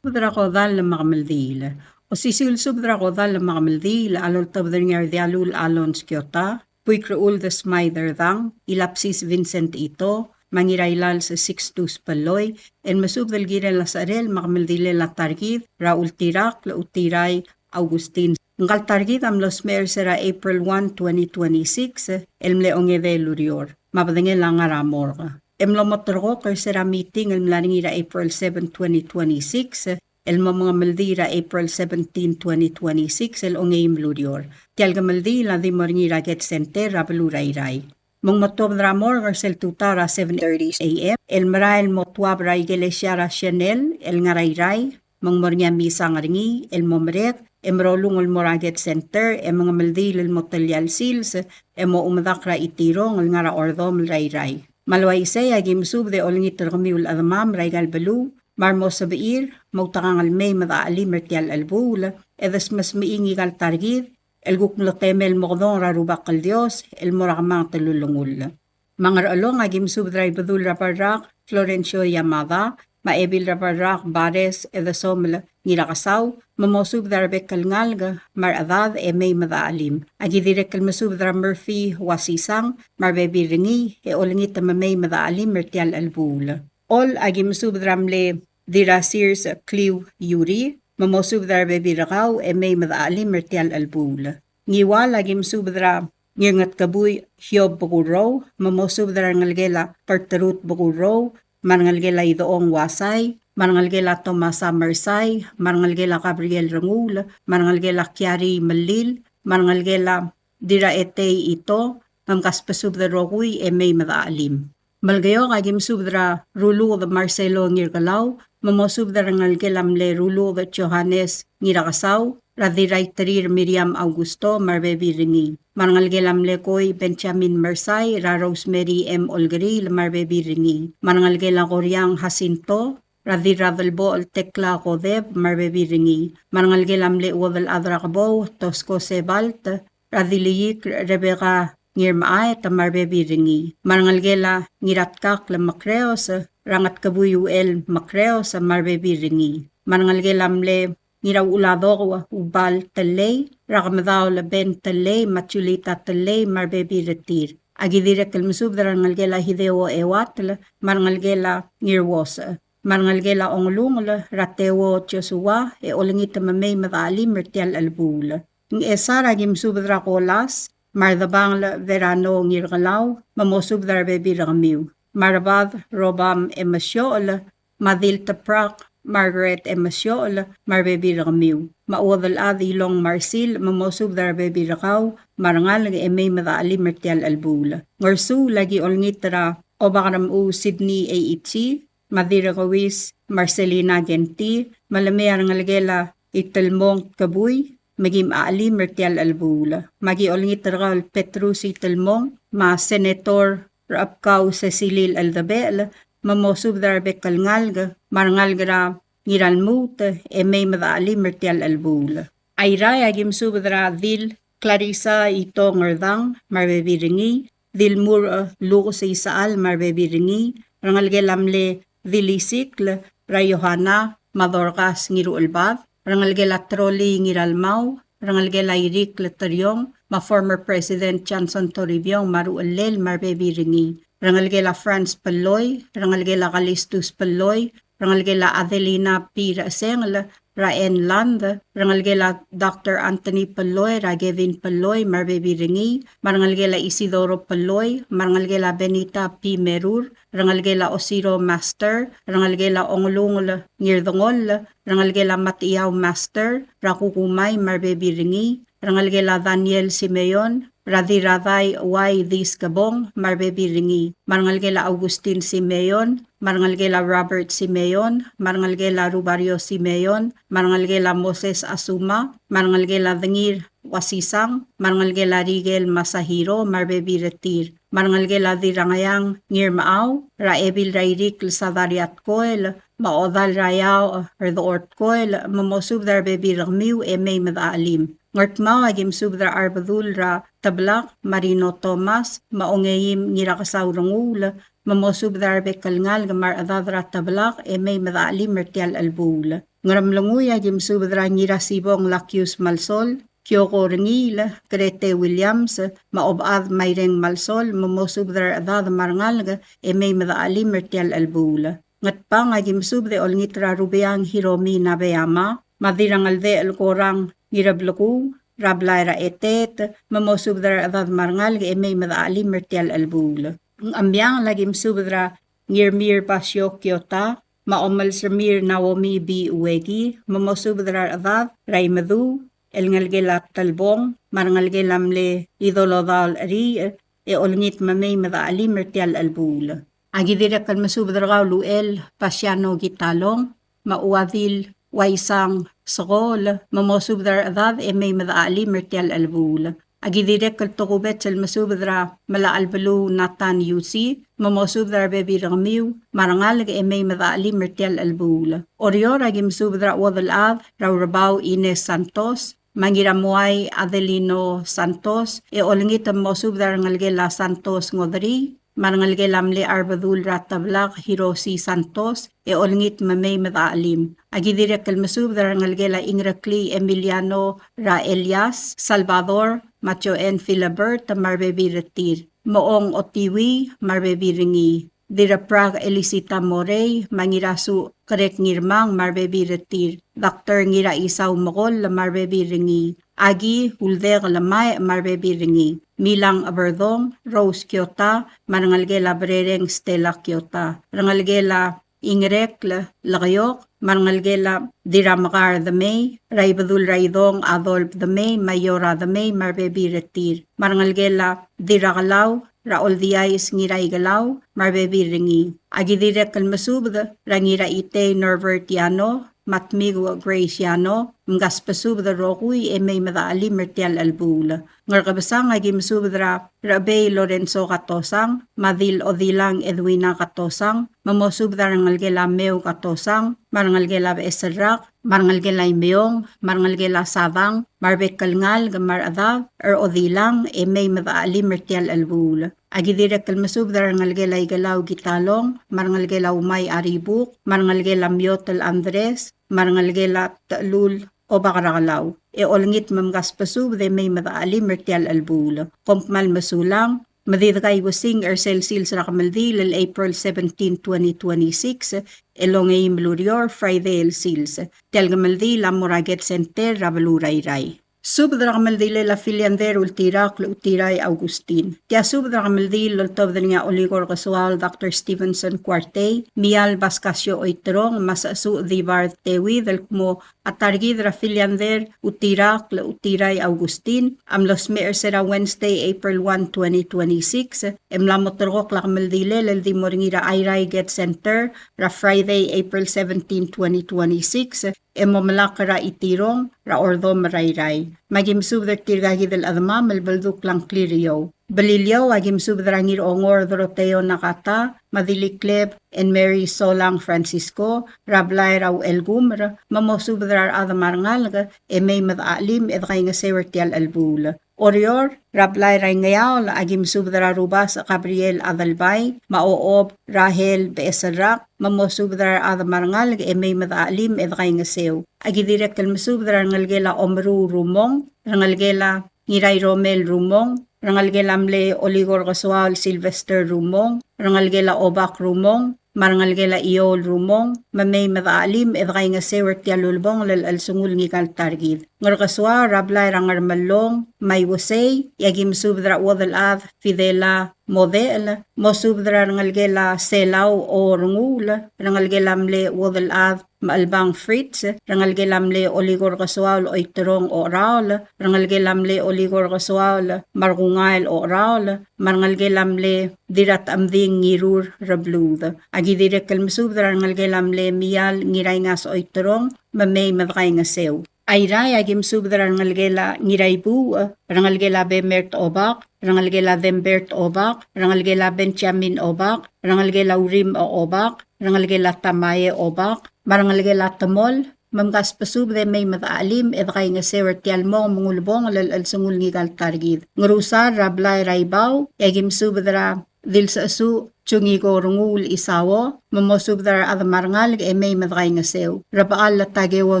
Subed er a kodall me a kemeldiil. Osisiu el subed er a kodall me a kemeldiil a loltobed er ngii a Rdialul Alons Kiota, Buik Rechuld Smaid Rdang, Ilapsis Vincent Ito, me a Ngirailals Sixtus Belloi, el mesubed el kirel a secherel me a kemeldilel a ta er kid er a Ultirakl Utirai Augustin. Ngka el ta er kid a mlo smecher er sel April one, twenty twenty-six, el mle ongedei el ureor, me a bedengel a ngar er a morgue. E mlo moterekokl er sel meeting el mla er ngii er a April seven, twenty twenty-six, el mo mengemeldiil er a April seventeen, twenty twenty-six, el ongeim el ureor. Tia el kemeldiil a di mo er ngii er a Ked Center er a beluu er a Irrai. Me ng mo tuobed er a morgue er sel tutau er a seven thirty A M, el merael el mo tuab er a ikelesia er a Chanel el ngar er a Irrai, me ng mo er ngii a misang er ngii el mo merek, e merolung el mo er a Ked Center, e mengemeldiil el mo telia el sils, e mo omedakl er a Itirong el ngar er a Ordomel er a Irrai. Me a le uaisei a ki mesubed e olengit er kemiu el chedemam er aika el beluu, me a remo sebechir, moutekangel mei me de chelim er tia el chelebuul, e desmesmechii ngika el ta er kid, el kuk mlo temel el mokedong er a Rubak el Dios, el mo er a kemanget el ulengull. Me a Ngerchelong a ki mesubed er a Ibedul er a Barrak, Florencio Yamada, me a Ebil er a Barrak, Bares, Edesomel, Ngirakesau, me mosubed er a rebek el ngalek, me a rechedad, e mei me de chelim. A ki dirrek el mesubed er a Murphy Wasisang, me a rebebil er ngii, e olengit me mei me de chelim er tia el chelebuul. Chol a ki mesubed er a mle Dirrasirs Kliu Yuri, me mosubed er a rebebil er kau e mei me de chelim er tia el chelebuul. Ngiwal a ki mesubed er a Ngirngetkebui Hiob Bekurrou, me mosubed er a rengelekel a Berterut Bekurrou, me a rengelekel a Idechong Wasai, me a rengelekel a Tomasa Mersai, me a rengelekel a Gabriel Renguul, me a rengelekel a Kiari Melil, me a rengelekel a Dirraetei Ito, me mkasbesubed el rokui e mei me de chelim. Melekeok a ki mesubed er a Ruluked Marcelo Ngirkelau, me mosubed er a rengelekel a mle Ruluked Johannes Ngirakesau, er a Dirraiterir Miriam Augusto, me a rebebil er ngii. Me a rengelekel a mle Koi Benjamin Mersai, er a Rosemary M. Olkeriil, me a rebebil er ngii. Me a rengelekel a Koriang Jacinto, er a Dirradelbochel Tekla Kodep, me a rebebil er ngii. Me a rengelekel a mle Uodelchad er a Kebou, Tosko Sebalt, er a Diliik Rebecca Ngirmechaet, me a rebebil er ngii. Me a rengelekel a Ngiratkakl Mekreos, er a Ngetkebui Uchel Mekreos, me a rebebil er ngii. Me a rengelekel a mle Ngiraucheladok Ubal Tellei, er a Kemedaol Ben Tellei, me a Julita Tellei, me a rebebil er tir. A ki dirrek el mesubed er a rengelekel a Hideo Euatl, me a rengelekel a Ngirwos. Me a rengelekel a Ongelungel, er a Teuo Joshua, e olengit me mei me de chelim er tia el chelebuul. Ngchesar a ki mesubed er a Kolas, me a Redebangel Verano Ngirkelau, me mosubed er a rebebil er kemiu. Me a Rebad Robam Emesiochel, me a Dilteprak Margaret Emesiochel, me a rebebil er kemiu. Me a Uodelchad Ilong Marsil, me mosubed er a rebebil er kau, me a rengalek e mei me de chelim er tia el chelebuul. Ngersuul a ki olengit er a Obak er a Mechuu Sydney Eichi, me a Dirrekeuis Marcelina Kenti, me le mei a rengelekel a Itelmong Kebui, me kim chelim er tia el chelebuul. Me a ki olengit er kau el Petrus Itelmong, me a Senator Rechebkau Secilil Eldebechel, me mosubed er a rebek el ngalek, me a rengalek er a Ngiralmuut, e mei me de chelim er tia el chelebuul. Airai a ki mesubed er a Dil Clarissa Itong Erdang, me a rebebil er ngii, Dilmur, e, Lukes Isechal, me a rebebil er ngii, rengelekel a mle Dilisikl, er a Yohana, me a Dorcas Ngiruchelbad, rengelekel a Troli Ngiralmau, rengelekel a Irikl Teriong, me a former President Johnson Toribiong, me a ruchellel, me a rebebil er ngii, rengelekel a Franz Pelloi, rengelekel a Kalistus Pelloi, rengelekel a Adelina P. Rechesengel, er a Ann Land, rengelekel a Doctor Anthony Peloi, er a Gavin Peloi, me a rebebil er ngii, me a rengelekel a Isidoro Peloi, me a rengelekel a Benita P. Merur, rengelekel a Osiro Master, rengelekel a Ongelungel Ngirdengoll, rengelekel a Matiau Master, er a Kukumai, me a rebebil er ngii, rengelekel a Daniel Simeon, er a Dirradai Uai Diskebong, me a rebebil er ngii, me a rengelekel a Augustin Simeon, me a rengelekel a Robert Simeon, me a rengelekel a Rubario Simeon, me a rengelekel a Moses Asuma, me a rengelekel a Dengir Wasisang, me a rengelekel a Rikel Masahiro, me a rebebil er tir, me a rengelekel a Dirrangeang Ngirmechau, er a Ebil er a Irikl Sadariat Koel, me a Odal er a Iaoch er Dechort Koel, me mosubed er a rebebil er kemiu e mei me dechachelim. Ngardmau a ki mesubed er a Arbedul er a Teblak, Marino Thomas, me a Ongeim Ngirakesau Renguul, me mosubed er a rebek el ngalek me a rechedad er a Teblak e mei me dechachelim er tia el chelebuul. Ngeremlengui a ki mesubed er a Ngirasibong Lakius Malsol, Kioko Rengiil, Grete Williams, me a Obechad Maireng Malsol, me mosubed er a rechedad me a rengalek e mei me dechachelim er tia el chelebuul. Ngatpang a ki mesubed e olengit er a Rubeang Hiromi Nabeyama, me a Dirrangeldechel Korang Ngireblekuu, er a blai er a Etet, me mosubed er a rechedad me a rengalek e mei me dechachelim er tia el chelebuul. Ngchemiangel a ki mesubed er a Ngirmir Basio Kiota, me a Omelsermir Naomi B. Ueki, me mosubed er a rechedad er a Imeduu, el ngelekel a Telbong, me a rengelekel a mle Idolodaol Cheriich, e olengit me mei me dechachelim er tia el chelebuul. A ki dirrek el mesubed er kau el Uchel Pasiano Kitalong, me a Uadil Uaisang Sekool, me mosubed er a rechedad e mei me dechachelim er tia el chelebuul. A ki dirrek el tokubets el mesubed er a Melachelbeluu Nathan Yusi, me mosubed er a rebebil er kemiu me a rengalek e mei me dechachelim er tia el chelebuul. Oreor a ki mesubed er a Uodelchad er a Urebau Ines Santos, me a Ngiramuai Adelino Santos, e olengit me mosubed er a rengelekel a Santos Ngodrii, me a rengelekel a mle Arbedul er a Teblak Hiroshi Santos, e olengit me mei me dechachelim. A ki dirrek el mesubed er a rengelekel a Ingereklii Emiliano er a Elias Salvador, me a Joan Philibert, me a rebebil er tir. Moong Otiwii, me a rebebil er ngii. Dirraprak Elisita Morei, me a Ngirasuch Kerek Ngirmang, me a rebebil er tir. Doctor Ngiraisau Mekoll, me a rebebil er ngii. Aki Uldek Lemaech, me a rebebil er ngii. Milang Eberdong, Rose Kiota, me a rengelekel a Berereng Stella Kiota. Rengelekel a Ingerekl Lekeok, me a rengelekel a Dirramekar Demei, er a Ibedul er a Idong Adolf Demei, me a Iora Demei, me a rebebil er tir. Me a rengelekel a Dirrakelau, er a Oldiais Ngiraikelau, me a rebebil er ngii. A ki dirrek el mesubed er a Ngiraitei Norbert Yano, me a Tmiku Grace Yano, mkasbesubed el rokui e mei me dechachelim er tia el chelebuul. Ngerkebesang a ki mesubed er a Rechebei Lorenzo Katosang, me a Dil Odilang Edwina Katosang, me mosubed er a rengelekel a Meu Katosang, me a rengelekel a Becheserrak, me a rengelekel a Imeong, me a rengelekel a Sadang, me a rebek el ngalek me a rechedad er Odilang e mei me dechachelim er tia el chelebuul. A ki dirrek el mesubed er a rengelekel a Ikelau Kitalong, me a rengelekel a Umai Aribuk, me a rengelekel a Miotel Andres, me a rengelekel a Techelul Obak er a Kelau. E olengit me mkasbesubed e mei me dechachelim er tia el chelebuul. Kom kmal mesulang, me di dekaingeseu er sel sils er a kemeldiil el April seventeen, twenty twenty-six, el ongeim el ureor, Friday el sils. Tia el kemeldiil a mo er a Ked Center er a beluu er a Irrai. Subed er a kemeldilel a Filiander Ultirakl Utirai Augustin. Tia subed er a kemeldiil el oltobed er ngii a Olikor Kesuaol Doctor Stevenson Kuartei, Mial Baskasio Oiterong, me a Sechesuch Dibard Tewid el kmo a ta er kid er a Filiander Utirakl Utirai Augustin a mlo smecher er sel Wednesday, April one, twenty twenty-six, e mla mo terrekokl a kemeldilel el di mo er ngii er a Airai Ked Center er a Friday, April seventeen, twenty twenty-six, e mo melakl er a Itirong er a Ordomel er a Irrai. Me a ki mesubed er tirka kid el chedemam el beldukl a ngklir er eou. Beliliou a ki mesubed er a Ngirongor Doroteo Nakata, me a Dilikleb Ann Mary Solang Francisco, er a blai er a Uchelkumer, me mosubed er a rechad me a rengalek e mei me dechachelim e dekaingeseu er tia el chelebuul. Oreor, er a blai er a Ingeaol a ki mesubed er a Rubasech Gabriel Adelbai, me a Ochob Rahel Becheserrak, me mosubed er a rechad me a rengalek e mei me dechachelim e dekaingeseu. A ki dirrek el mesubed er a rengelekel a Omeruul Rumong, rengelekel a Ngirairomel Rumong, rengelekel a mle Olikor Kesuaol Sylvester Rumong, rengelekel a Obak Rumong, me a rengelekel a Iou el Rumong, me mei me dechachelim e dekaingeseu er tia el ulebongel el chelsengul ngika el ta er kid. Ngerkesoaol er a blai er a Ngermellong, me a Iuesei, e aki mesubed er a chuodel chad Fidela Modechel, mosubed er a rengelekel a Selau Orenguul, rengelekel a mle chuodel chad Mechelbang Fritz, rengelekel a mle Olikor Kesoaol Oiterong Ocheraol, rengelekel a mle Olikor Kesoaol Markungael Ocheraol, me a rengelekel a mle Dirratechemding Ngirur Rebluud. Aki dirrek el mesubed er a rengelekel a mle Mial Ngiraingas Oiterong, me mei me dekaingeseu. Airai, aki mesubed er a rengelekel a Ngiraibuuch, rengelekel a Bemert Obak, rengelekel a Dembert Obak, rengelekel a Benjamin Obak, rengelekel a Urim Obak, rengelekel a Tamae Obak, me a rengelekel a Temol, me mkasbesubed e mei me dechachelim e dekaingeseu er tia el mong me ng ulebongel el chelsengul ngika el ta er kid. Ngerusar er a blai er a Ibau, e aki mesubed er a Dilsechesuch Chungiko Renguul Isao, me mosubed er a rechad me a rengalek e mei me dekaingeseu. Rebechall Takeo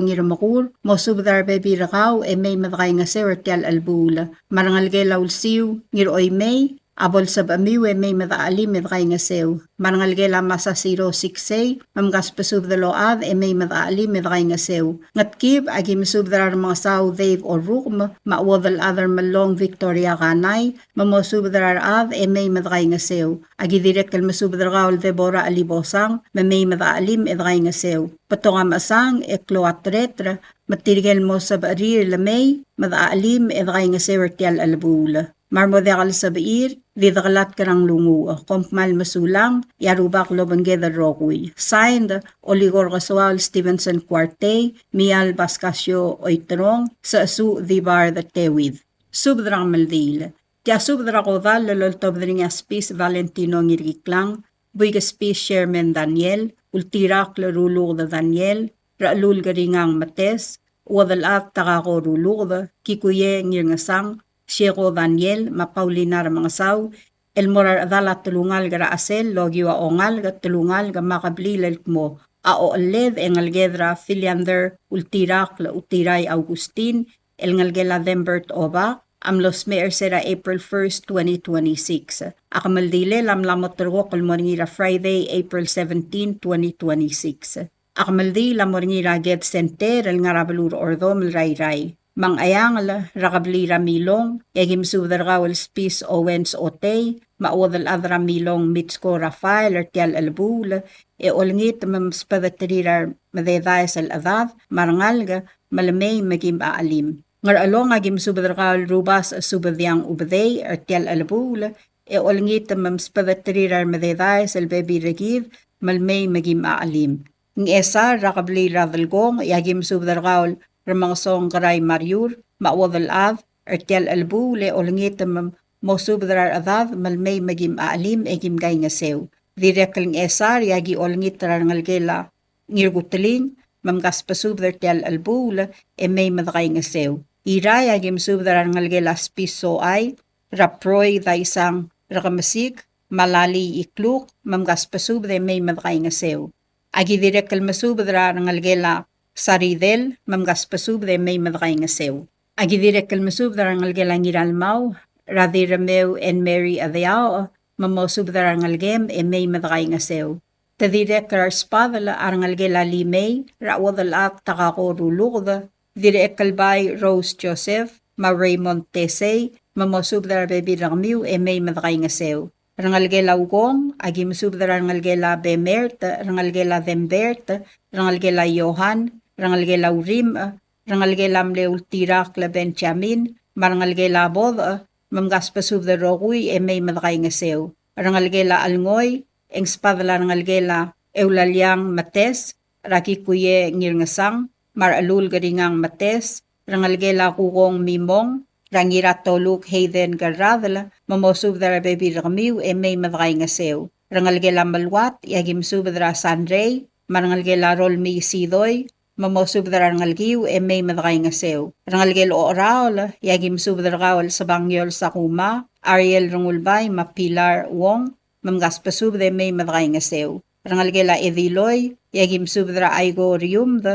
Ngirmekur, mosubed er a rebebil er kau e mei me dekaingeseu er tia el chelebuul. Me a rengelekel a Ulsiu Ngiroimei, a bo lsebechemiu e mei me dechachelim e dekaingeseu. Me a rengelekel a Masasiro Siksei, me mkasbesubed el ochad e mei me dechachelim e dekaingeseu. Ngetkib, aki mesubed er a Remengesau Dave Orrukem, me a chuodel chad er Mellong Victoria Kanai, me mosubed er a rechad e mei me dekaingeseu. Aki dirrek el mesubed er kau el Deborah Chelibosang, me mei me dechachelim e dekaingeseu. Betok a mechesang e klou a tereter, me tirke el mo sebechir el mei me dechachelim e dekaingeseu er tia el chelebuul. Me a re mo diak el sebechir, di dekelatk er a nglunguuch. Kom kmal mesulang, e a Rubak lobengked el rokui. Signed, Olikor Kesoaol Stevenson Kuartei, Mial Pascasio Oiterong, Sechesuch Dibard Teuid. Subed er a kemeldiil. Tia subed er a kodall el oltobed er ngii a Spis Valentino Ngirkiklang, Buik Spis Sherman Daniel, Ultirakl Ruluked Daniel, Rechelulk Ringang Metes, Uodelchad Takako Ruluked, Kikuie Ngirngesang, Sieko Daniel, me a Paulina Remengesau, el mo er a rechedal a telungalek er a Chesel, el okiu a ongalek, telungalek, me a kebliil el kmo a ochelled e ngeleked er a Filiander Ultirakl Utirai Augustin, el ngelekel a Dembert Obak, a mlo smecher er sel April first, twenty twenty-six. A kemeldilel a mla mo terrekokl el mo er ngii er a Friday, April seventeen, twenty twenty-six. A kemeldiil a mo er ngii er a Ked Center el ngar er a beluu er a Ordomel er a Irrai. Me ng cheangel er a kebliil er a Milong, e aki mesubed er kau el Spis Owens Otei, me a Uodelchad er a Milong Mitsko Rafael er tia el chelebuul, e olengit me msbedeterir a remededaes el chedad, me a rengalek, me le mei me kim a chelim. Ngerchelong, aki mesubed er kau el Rubasech Subediang Ubedei er tia el chelebuul, e olengit me msbedeterir a remededaes el bebil er kid, me le mei me kim a chelim. Ngchesar er a kebliil er a Delkong, e aki mesubed er kau el Remengesong Kerai Mariur, me a Uodelchad er tia el chelebuul, e olengit me mosubed er a rechedad, me le mei me kim a chelim, e kim kaingeseu. Dirrek el Ngchesar, e aki olengit er a rengelekel a Ngirkuteling, me mkasbesubed er tia el chelebuul, e mei me dekaingeseu. Irrai, aki mesubed er a rengelekel a Spis Soai, er a Proi Daisang Rekemesik, me a Lali Ikluk, me mkasbesubed e mei me dekaingeseu. Aki dirrek el mesubed er a rengelekel a Saridel, me mkasbesubed e mei me dekaingeseu. Aki dirrek el mesubed er a rengelekel a Ngiralmau, er a Dirremeu Ann Mary Adeaoch, me mosubed er a rengelekem e mei me dekaingeseu. Te dirrek er a resbadel a rengelekel a Limei, er a Uodelchad Takako Ruluked, Dirrekelbai Rose Joseph, me a Raymond Tesei, me mosubed er a rebebil er kemiu e mei me dekaingeseu. Rengelekel a Ukong, aki mesubed er a rengelekel a Bemert, rengelekel a Dembert, rengelekel a Johan, rengelekel a Urimch, rengelekel a mle Ultirakl Benjamin, me a rengelekel a Bodech, me mkasbesubed el rokui e mei me dekaingeseu. Rengelekel a Chelngoi, e ng sbadel a rengelekel a Eulaliang Metes, er a Kikuie Ngirngesang, me a Rechelulk Ringang Metes, rengelekel a Kukong Mimong, er a Ngiratoluk Hayden Kerradel, me mosubed er a rebebil er kemiu e mei me dekaingeseu. Rengelekel a Meluat, e aki mesubed er a Sanrei, me a rengelekel a Rolmii Sidoi, me mosubed er a rengelekiu e mei me dekaingeseu. Rengelekel Ocheraol, e aki mesubed er kau el Sebangiol Sakuma, Ariel Rengulbai, me a Pilar Wong, me mkasbesubed e mei me dekaingeseu. Rengelekel a Ediloi, e aki mesubed er a Aiko Riumd,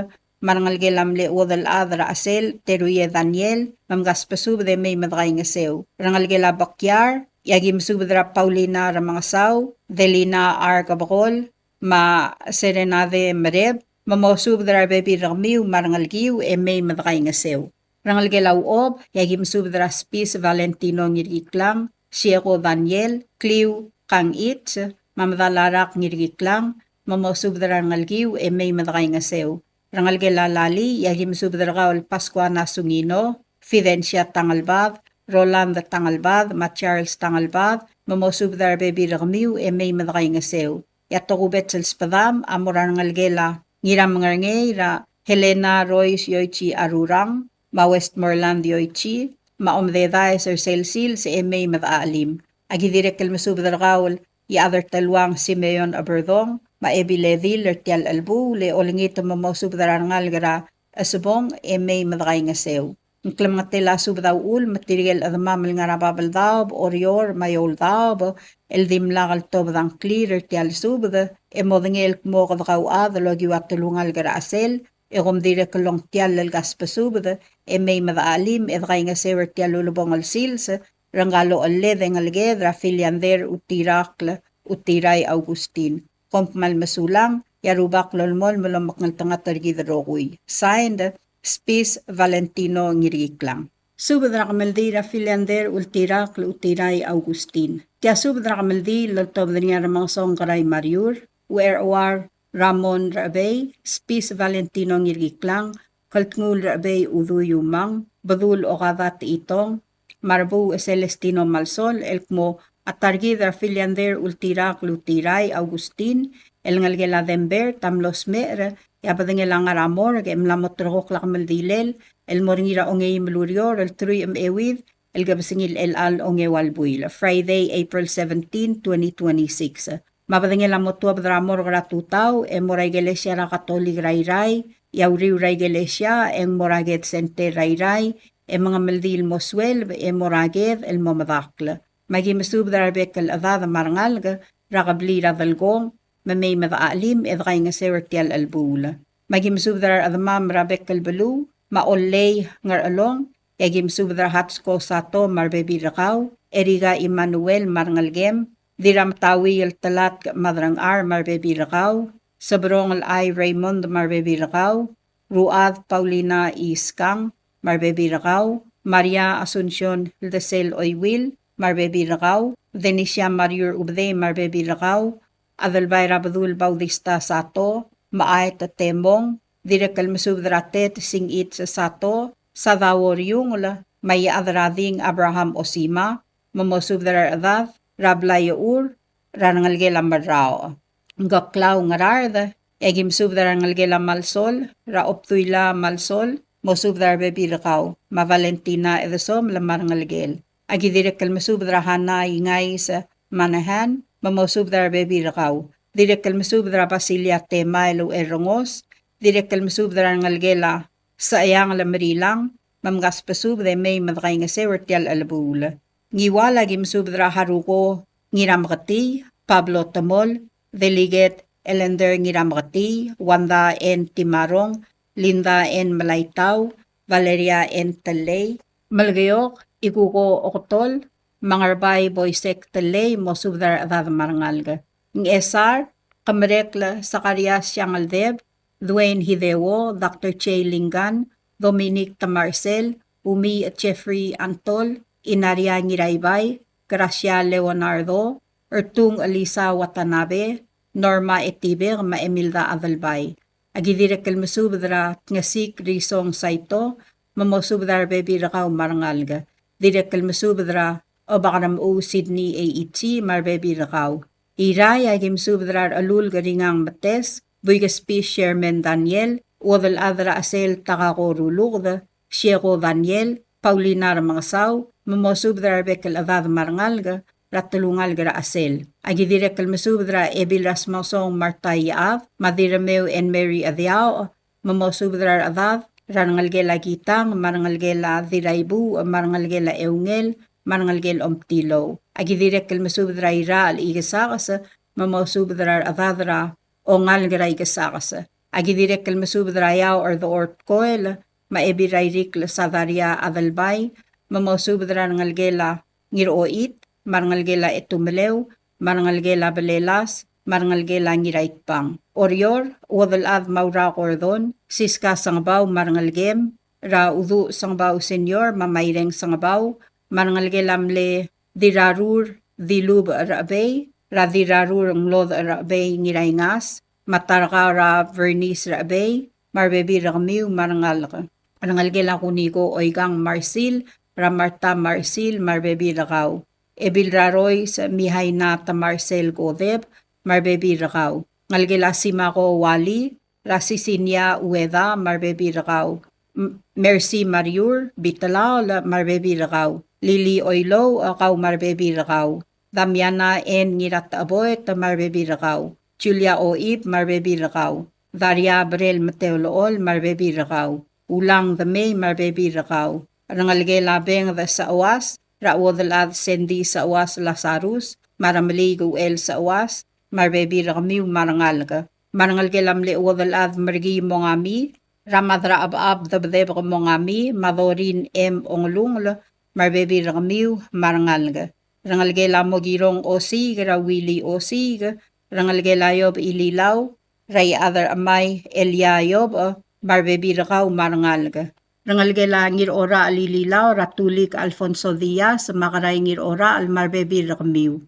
me a rengelekel a mle Uodelchad er a Chesel, Teruie Daniel, me mkasbesubed e mei me dekaingeseu. Rengelekel a Bekiar, e aki mesubed er a Paulina Remengesau, Delina R. Kebekol, me a Serenade Mereb, me mosubed er a rebebil er kemiu me a rengelekiu e mei me dekaingeseu. Rengelekel a Uob, e aki mesubed er a Spis Valentino Ngirkiklang, Sieko Daniel, Kliu Kang Its, me a Medalarak Ngirkiklang, me mosubed er a rengelekiu e mei me dekaingeseu. Rengelekel a Lali, e aki mesubed er kau el Pascuana Sungino, Fidencia Tangelbad, Roland Tangelbad, me a Charles Tangelbad, me mosubed er a rebebil er kemiu e mei me dekaingeseu. E a tokubets el sbedam a mo er a rengelekel a Ngiramengerengei er a Helena Royce Yoichi Arurang, me a Westmoreland Yoichi, me a Omdedaes er sel sils e mei me dechachelim. Aki dirrek el mesubed er kau el Iechad er Teluang Simeon Eberdong, me a Ebil Edil er tia el chelebuul, e olengit me mosubed er a rengalek er a Chesebong e mei me dekaingeseu. Ng klemengetel a subed a uchul me tirke el chedemam el ngar er a Babeldaob, Oreor, me a Eouldaob, el dimlak el tobed a ngklir er tia el subed, e modengei el kmo kede kauchad el okiu a telungalek er a chelsel, e kom dirrek el ongtiall el kasbesubed, e mei me dechachelim e dekaingeseu er tia el ulebongel sils, er ngka el ochelled e ngeleked er a Filiander Utirakl Utirai Augustin. Kom kmal mesulang, e a Rubak lolemolem el omekngeltengat er kid el rokui. Signed, Spis Valentino Ngirkiklang. Subed er a kemeldiil er a Filiander Ultirakl Utirai Augustin. Tia subed er a kemeldiil el oltobed er ngii a Remengesong Kerai Mariur, Ucherchuar Ramon Rechebei, Spis Valentino Ngirkiklang, Keltngul Rechebei Udui Umang, Bedul Okada Techitong, me a Rebuuch Celestino Malsol, el kmo a ta er kid er a Filiander Ultirakl Utirai Augustin, el ngelekel a Dembert a mlo smecher, e a bedengel a ngar er a morgue, e mla mo terrekokl a kemeldilel el mo er ngii er a ongeim el ureor el teruich me a euid el kebesengil er chelecha el ongeua el buil, Friday, April seventeen, twenty twenty-six. Me a bedengel a mo tuobed er a morgue er a tutau, e mo er a ikelesia er a Katolik er a Irrai, e a uriul er a ikelesia, e ng mo er a Ked Center er a Irrai, e mengemeldiil el mo sueleb, e mo er a Ked el mo medakl. Me aki mesubed er a rebek el chedad me a rengalek er a kebliil er a Delkong, me mei me dechachelim e dekaingeseu er tia el chelebuul. Me aki mesubed er a rechedemam er a bek el beluu, me a Ollei Ngerchelong, e aki mesubed er a Hatsko Sato me a rebebil er kau, Erika Emmanuel me a rengelekem, Dirrametaui el Telatk Madrangchar me a rebebil er kau, Sebrong el Ai Raymond me a rebebil er kau, Ruad Paulina Iskang me a rebebil er kau, Maria Asuncion Ldesel Oiwil me a rebebil er kau, Denisia Mariur Ubedei me a rebebil er kau, Adelbai er a Bedul Bautista Sato, me a Aet Temong, dirrek el mesubed er a Tet Singich Sato, Sadao Riungel, me a Iechad er a Ding Abraham Osima, me mosubed er a rechedad er a blai er a Ur, er a rengelekel a Merraoch. Ngkeklau Ngaraard, e aki mesubed er a rengelekel a Malsol, er a Obduila Malsol, mosubed er a rebebil er kau, me a Valentina Edesomel me a rengelekel. Aki dirrek el mesubed er a Hana Ingais Manahan, me mosubed er a rebebil er kau. Dirrek el mesubed er a Basilia Temael Ucherrengos, dirrek el mesubed er a rengelekel a Secheang el Merilang, me mkasbesubed e mei me dekaingeseu er tia el chelebuul. Ngiwal aki mesubed er a Haruko Ngirameketii, Pablo Temol, Delegate Elender Ngirameketii, Wanda N. Timarong, Linda N. Melaitau, Valeria N. Tellei, Melekeok Ikuko Oketol, me a Ngerbai Boisek Tellei, mosubed er a rechedad me a rengalek. Ngchesar, Kemerekl Sakarias Siangeldeb, Dwayne Hideo, Doctor Jay Lingan, Dominic Tamarsel, Umi Jeffrey Antol, Inaria Ngiraibai, Gracia Leonardo, Ertung Elisa Watanabe, Norma Etibek, me a Emilda Adelbai. Aki dirrek el mesubed er a Tngesik Risong Saito, me mosubed er a rebebil er kau me a rengalek. Dirrek el mesubed er a Obakermechuu Sydney Eichi, me a rebebil er kau. Irrai, aki mesubed er a Rechelulk Ringang Metes, Buikespis Sherman Daniel, Uodelchad er a Chesel Takako Ruluked, Sieko Daniel, Paulina Remengesau, me mosubed er a rebek el chedad me a rengalek er a telungalek er a Chesel. Aki dirrek el mesubed er a Ebil er a Smengesong Martha Iechad, me a Dirremeu Ann Mary Chediaoch, me mosubed er a rechedad er a rengelekel a Kitang, me a rengelekel a Diraibuuch, me a rengelekel a Eungel, me a rengelekel a Omtilou. Aki dirrek el mesubed er a Irachel Ikesakes, me mosubed er a rechedad er a ongalek er a Ikesakes. Aki dirrek el mesubed er a Iaoch er Dechor Tkoel, me a Ebil er a Irikl Sadaria Adelbai, me mosubed er a rengelekel a Ngirochit, me a rengelekel a Etumeleu, me a rengelekel a Belelas, me a rengelekel a Ngiraitbang. Oreor, Uodelchad Maura Gordon, Siska Sengebau me a rengelekem, er a Uduch Sengebau Senior me a Maireng Sengebau, me a rengelekel a mle Dirrarur Dilubech Rechebei, er a Dirrarur Nglodech Rechebei Ngiraingas, me a Tarkau er a Vernice Rechebei, me a rebebil er kemiu me a rengalek. Rengelekel a Kuniko Oikang Marsil, er a Marta Marsil, me a rebebil er kau. Ebil er a Rois Mihaina Tamarsel Kodep, me a rebebil er kau. Ngelekel a Simako Wali, er a Sisinia Ueda, me a rebebil er kau. M-, Mercy Mariur Bitelaol, me a rebebil er kau. Lili Oilouch, kau me a rebebil er kau. Damiana N. Ngiratecheboet, me a rebebil er kau. Julia Oib, me a rebebil er kau. Daria Brel Meteolechol, me a rebebil er kau. Ulang Demei, me a rebebil er kau. Rengelekel a Benged Seuas, er a Uodelchad Sandy Seuas Lazarus, me a Remeliik Uchel Seuas, me a rebebil er kemiu me a rengalek. Me a rengelekel a mle Uodelchad Merkii Mongami, er a Madrachebechab Debedebek Mongami, me a Dorin M. Ongelungel, me a rebebil er kemiu me a rengalek. Rengelekel a Mokirong Osiik, er a Willy Osiik, rengelekel a Iob Ililau, er a Iechad er a Chemai Elia Iob, me a rebebil er kau me a rengalek. Rengelekel a Ngirorachel Ililau, er a Tulik Alfonso Diaz, me a Kerai Ngirorachel, me a rebebil er kemiu.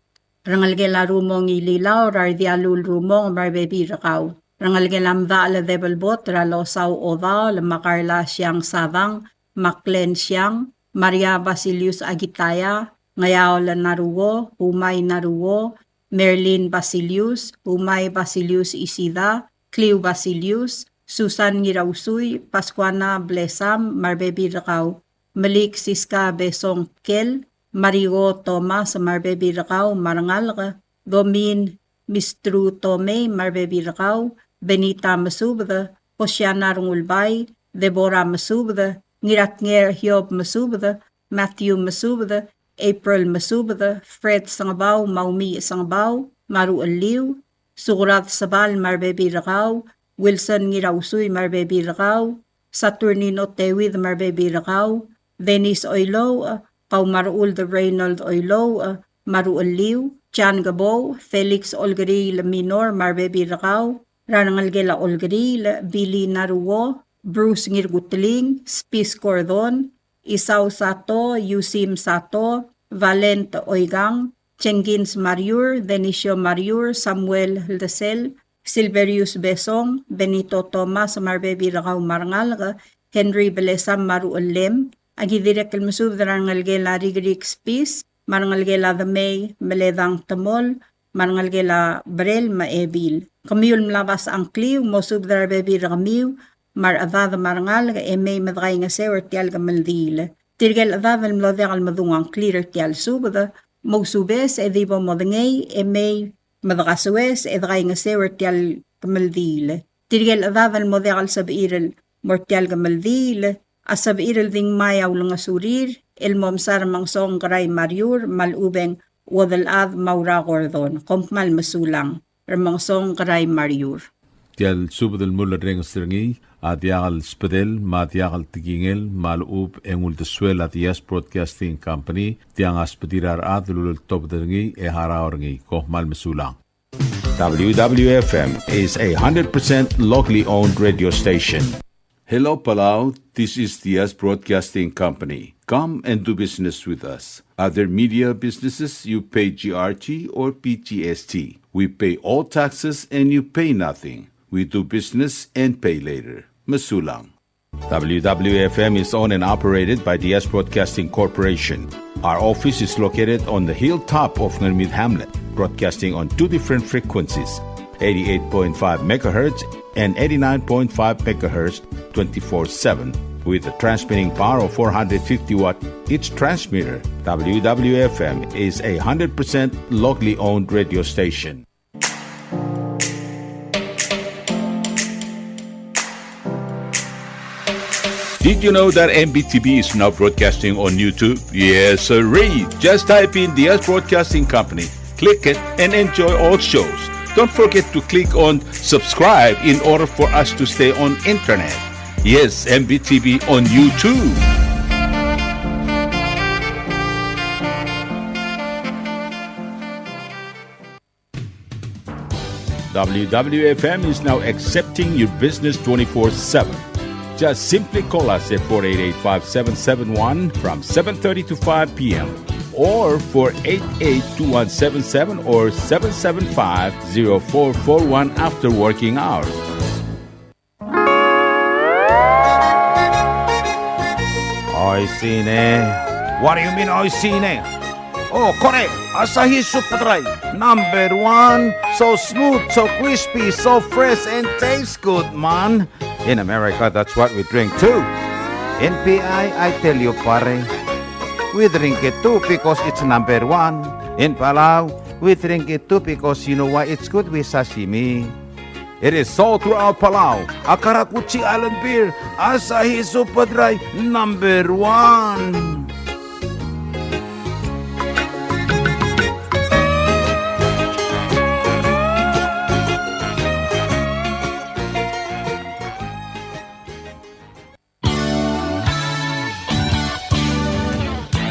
Rengelekel a Rumong Ililau, er a Rdialul Rumong, me a rebebil er kau. Rengelekel a Mdachel Debelbot, er a Losau Odaol, me a Karla Siang Sadang, me a Klen Siang, Maria Basilius Akitaya, Ngeaol Naruo, Umai Naruo, Merlin Basilius, Umai Basilius Isida, Kliu Basilius, Susan Ngirausui, Pascuana Blesam, me a rebebil er kau. Melik Siska Besong Kel, Marigo Thomas, me a rebebil er kau me a rengalek. Domin Mistru Tomei, me a rebebil er kau. Benita Mesubed, Hosiana Rengulbai, Deborah Mesubed, Ngiratnger Hiob Mesubed, Matthew Mesubed, April Mesubed, Fred Sengebau, me a Umiich Sengebau, me a ruchelliu. Sukrad Sebal, me a rebebil er kau. Wilson Ngirausui, me a rebebil er kau. Saturnino Tewid, me a rebebil er kau. Dennis Oilouch, kau me a Rechuld Reynold Oilouch, me a ruchelliu. Jan Kebou, Felix Olkeriil Minor, me a rebebil er kau. Er a rengelekel a Olkeriil, Billy Naruo, Bruce Ngirkuteling, Spis Gordon, Isau Sato, Yusim Sato, Valent Oikang, Jenkins Mariur, Denisio Mariur, Samuel Ldesel, Silverius Besong, Benito Thomas, me a rebebil er kau me a rengalek, Henry Blesam me a ruchellem. Aki dirrek el mesubed er a rengelekel a Rikrik Spis, me a rengelekel a Demei Meledang Temol, me a rengelekel a Brel me a Ebil. Kemiu el mla obasech a ngkliu, mosubed er a rebebil er kemiu, me a rechedad me a rengalek, e mei me dekaingeseu er tia el kemeldiil. Tirke el chedad el mlo diak el medung a ngklir er tia el subed, mousubes e di bo modengei, e mei me dekasoes e dekaingeseu er tia el kemeldiil. Tirke el chedad el mo diak el sebechir el mo er tia el kemeldiil, a sebechir el di ngmai a ulengesurir el mo msa Remengesong Kerai Mariur me a lechub e ng Uodelchad Maura Gordon. Kom kmal mesulang. Remengesong Kerai Mariur. Tia el subed el mulerrenges er ngii a diak el sbedel me a diak el tekingel me a lechub e ng uldesuel a Diaz Broadcasting Company, tiang a sbedir a rechad el uleltobed er ngii e harau er ngii. Kom kmal mesulang. W W F M is a hundred percent locally owned radio station. Hello, Palau. This is Diaz Broadcasting Company. Come and do business with us. Other media businesses, you pay G R T or P G S T. We pay all taxes and you pay nothing. We do business and pay later. Mesulang. W W F M is owned and operated by Diaz Broadcasting Corporation. Our office is located on the hilltop of Ngermid Hamlet, broadcasting on two different frequencies, eighty-eight point five megahertz and eighty-nine point five megahertz, twenty-four seven, with a transmitting power of four hundred fifty watt each transmitter. W W F M is a hundred percent locally owned radio station. Did you know that M B T V is now broadcasting on YouTube? Yes, sirree. Just type in Diaz Broadcasting Company, click it, and enjoy all shows. Don't forget to click on subscribe in order for us to stay on internet. Yes, M B T V on YouTube. W W F M is now accepting your business twenty-four seven. Just simply call us at four eight eight, five seven seven one from seven thirty to five p m, or four eight eight, two one seven seven or seven seven five, zero four four one after working hours. Oishii ne. What do you mean, oishii ne? Oh, kore, Asahi Super Dry, number one. So smooth, so crispy, so fresh, and tastes good, man. In America, that's what we drink too. In P I, I tell you, pare, we drink it too because it's number one. In Palau, we drink it too because you know why? It's good with sashimi. It is sold throughout Palau. A karakuchi island beer, Asahi Super Dry, number one.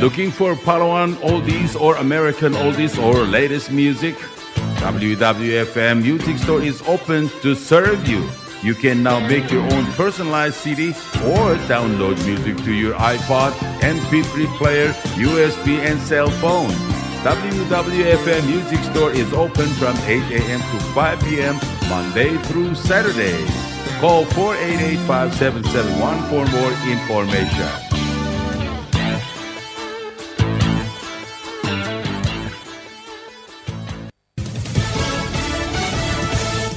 Looking for Palauan oldies or American oldies or latest music? W W F M Music Store is open to serve you. You can now make your own personalized C D or download music to your iPod, M P three player, U S B, and cell phone. W W F M Music Store is open from eight a m to five p m, Monday through Saturday. Call four eight eight, five seven seven one for more information.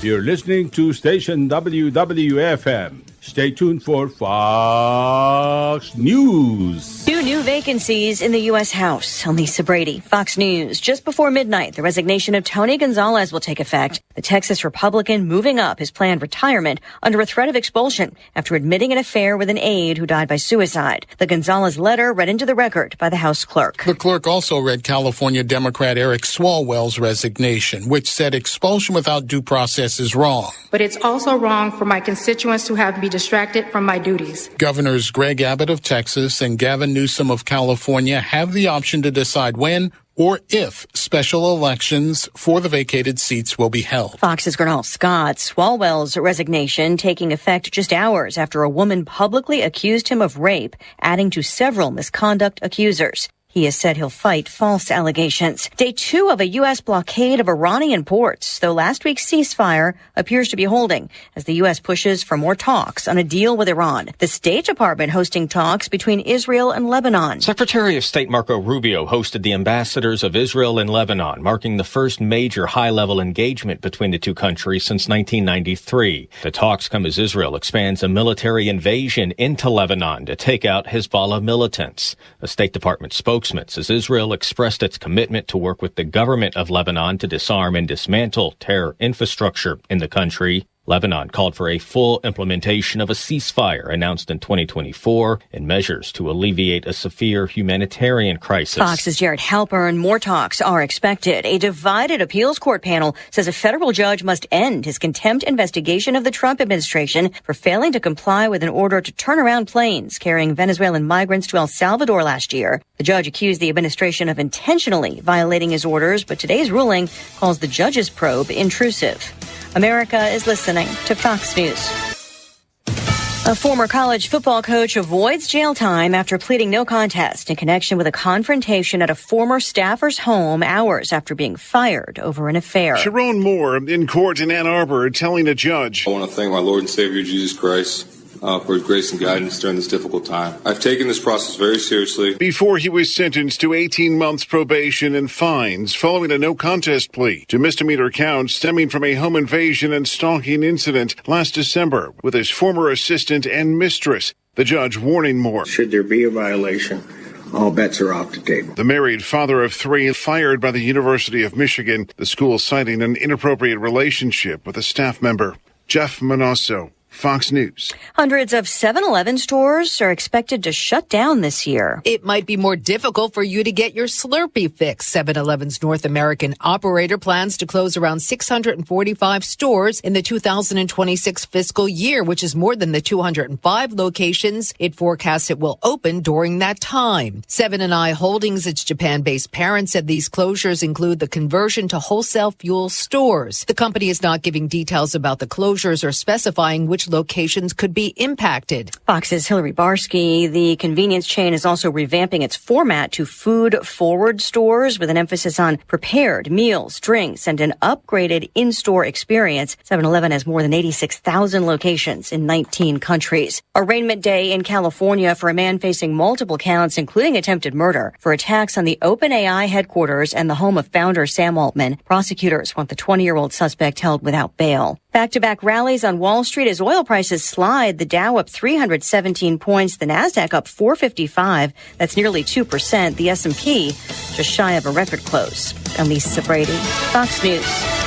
You're listening to station W W F M. Stay tuned for Fox News. Two new vacancies in the U S House. I'm Lisa Brady, Fox News. Just before midnight, the resignation of Tony Gonzalez will take effect. The Texas Republican moving up his planned retirement under a threat of expulsion after admitting an affair with an aide who died by suicide. The Gonzalez letter read into the record by the House clerk. The clerk also read California Democrat Eric Swalwell's resignation, which said expulsion without due process is wrong. But it's also wrong for my constituents to have me distracted from my duties. Governors Greg Abbott of Texas and Gavin Newsom of California have the option to decide when or if special elections for the vacated seats will be held. Fox's Gurnal Scott. Swalwell's resignation taking effect just hours after a woman publicly accused him of rape, adding to several misconduct accusers. He has said he'll fight false allegations. Day two of a U S blockade of Iranian ports, though last week's ceasefire appears to be holding as the U S pushes for more talks on a deal with Iran. The State Department hosting talks between Israel and Lebanon. Secretary of State Marco Rubio hosted the ambassadors of Israel and Lebanon, marking the first major high-level engagement between the two countries since nineteen ninety-three. The talks come as Israel expands a military invasion into Lebanon to take out Hezbollah militants. A State Department spokesman says Israel expressed its commitment to work with the government of Lebanon to disarm and dismantle terror infrastructure in the country. Lebanon called for a full implementation of a ceasefire announced in twenty twenty-four and measures to alleviate a severe humanitarian crisis. Fox's Jared Halpern. More talks are expected. A divided appeals court panel says a federal judge must end his contempt investigation of the Trump administration for failing to comply with an order to turn around planes carrying Venezuelan migrants to El Salvador last year. The judge accused the administration of intentionally violating his orders, but today's ruling calls the judge's probe intrusive. America is listening to Fox News. A former college football coach avoids jail time after pleading no contest in connection with a confrontation at a former staffer's home hours after being fired over an affair. Sherrone Moore in court in Ann Arbor telling a judge, I want to thank my Lord and Savior Jesus Christ, uh, for his grace and guidance during this difficult time. I've taken this process very seriously. Before he was sentenced to eighteen months probation and fines following a no contest plea to misdemeanor counts stemming from a home invasion and stalking incident last December with his former assistant and mistress. The judge warning Moore. Should there be a violation, all bets are off the table. The married father of three fired by the University of Michigan, the school citing an inappropriate relationship with a staff member. Jeff Monosso, Fox News. Hundreds of Seven Eleven stores are expected to shut down this year. It might be more difficult for you to get your Slurpee fix. Seven Eleven's North American operator plans to close around six hundred forty-five stores in the two thousand twenty-six fiscal year, which is more than the two hundred five locations it forecasts it will open during that time. Seven and I Holdings, its Japan-based parent, said these closures include the conversion to wholesale fuel stores. The company is not giving details about the closures or specifying which locations could be impacted. Fox's Hillary Barsky. The convenience chain is also revamping its format to food-forward stores with an emphasis on prepared meals, drinks, and an upgraded in-store experience. Seven Eleven has more than eighty-six thousand locations in nineteen countries. Arraignment day in California for a man facing multiple counts, including attempted murder, for attacks on the OpenAI headquarters and the home of founder Sam Altman. Prosecutors want the twenty-year-old suspect held without bail. Back-to-back rallies on Wall Street as oil prices slide. The Dow up three hundred seventeen points, the Nasdaq up four fifty-five. That's nearly two percent. The S and P just shy of a record close. I'm Lisa Brady, Fox News.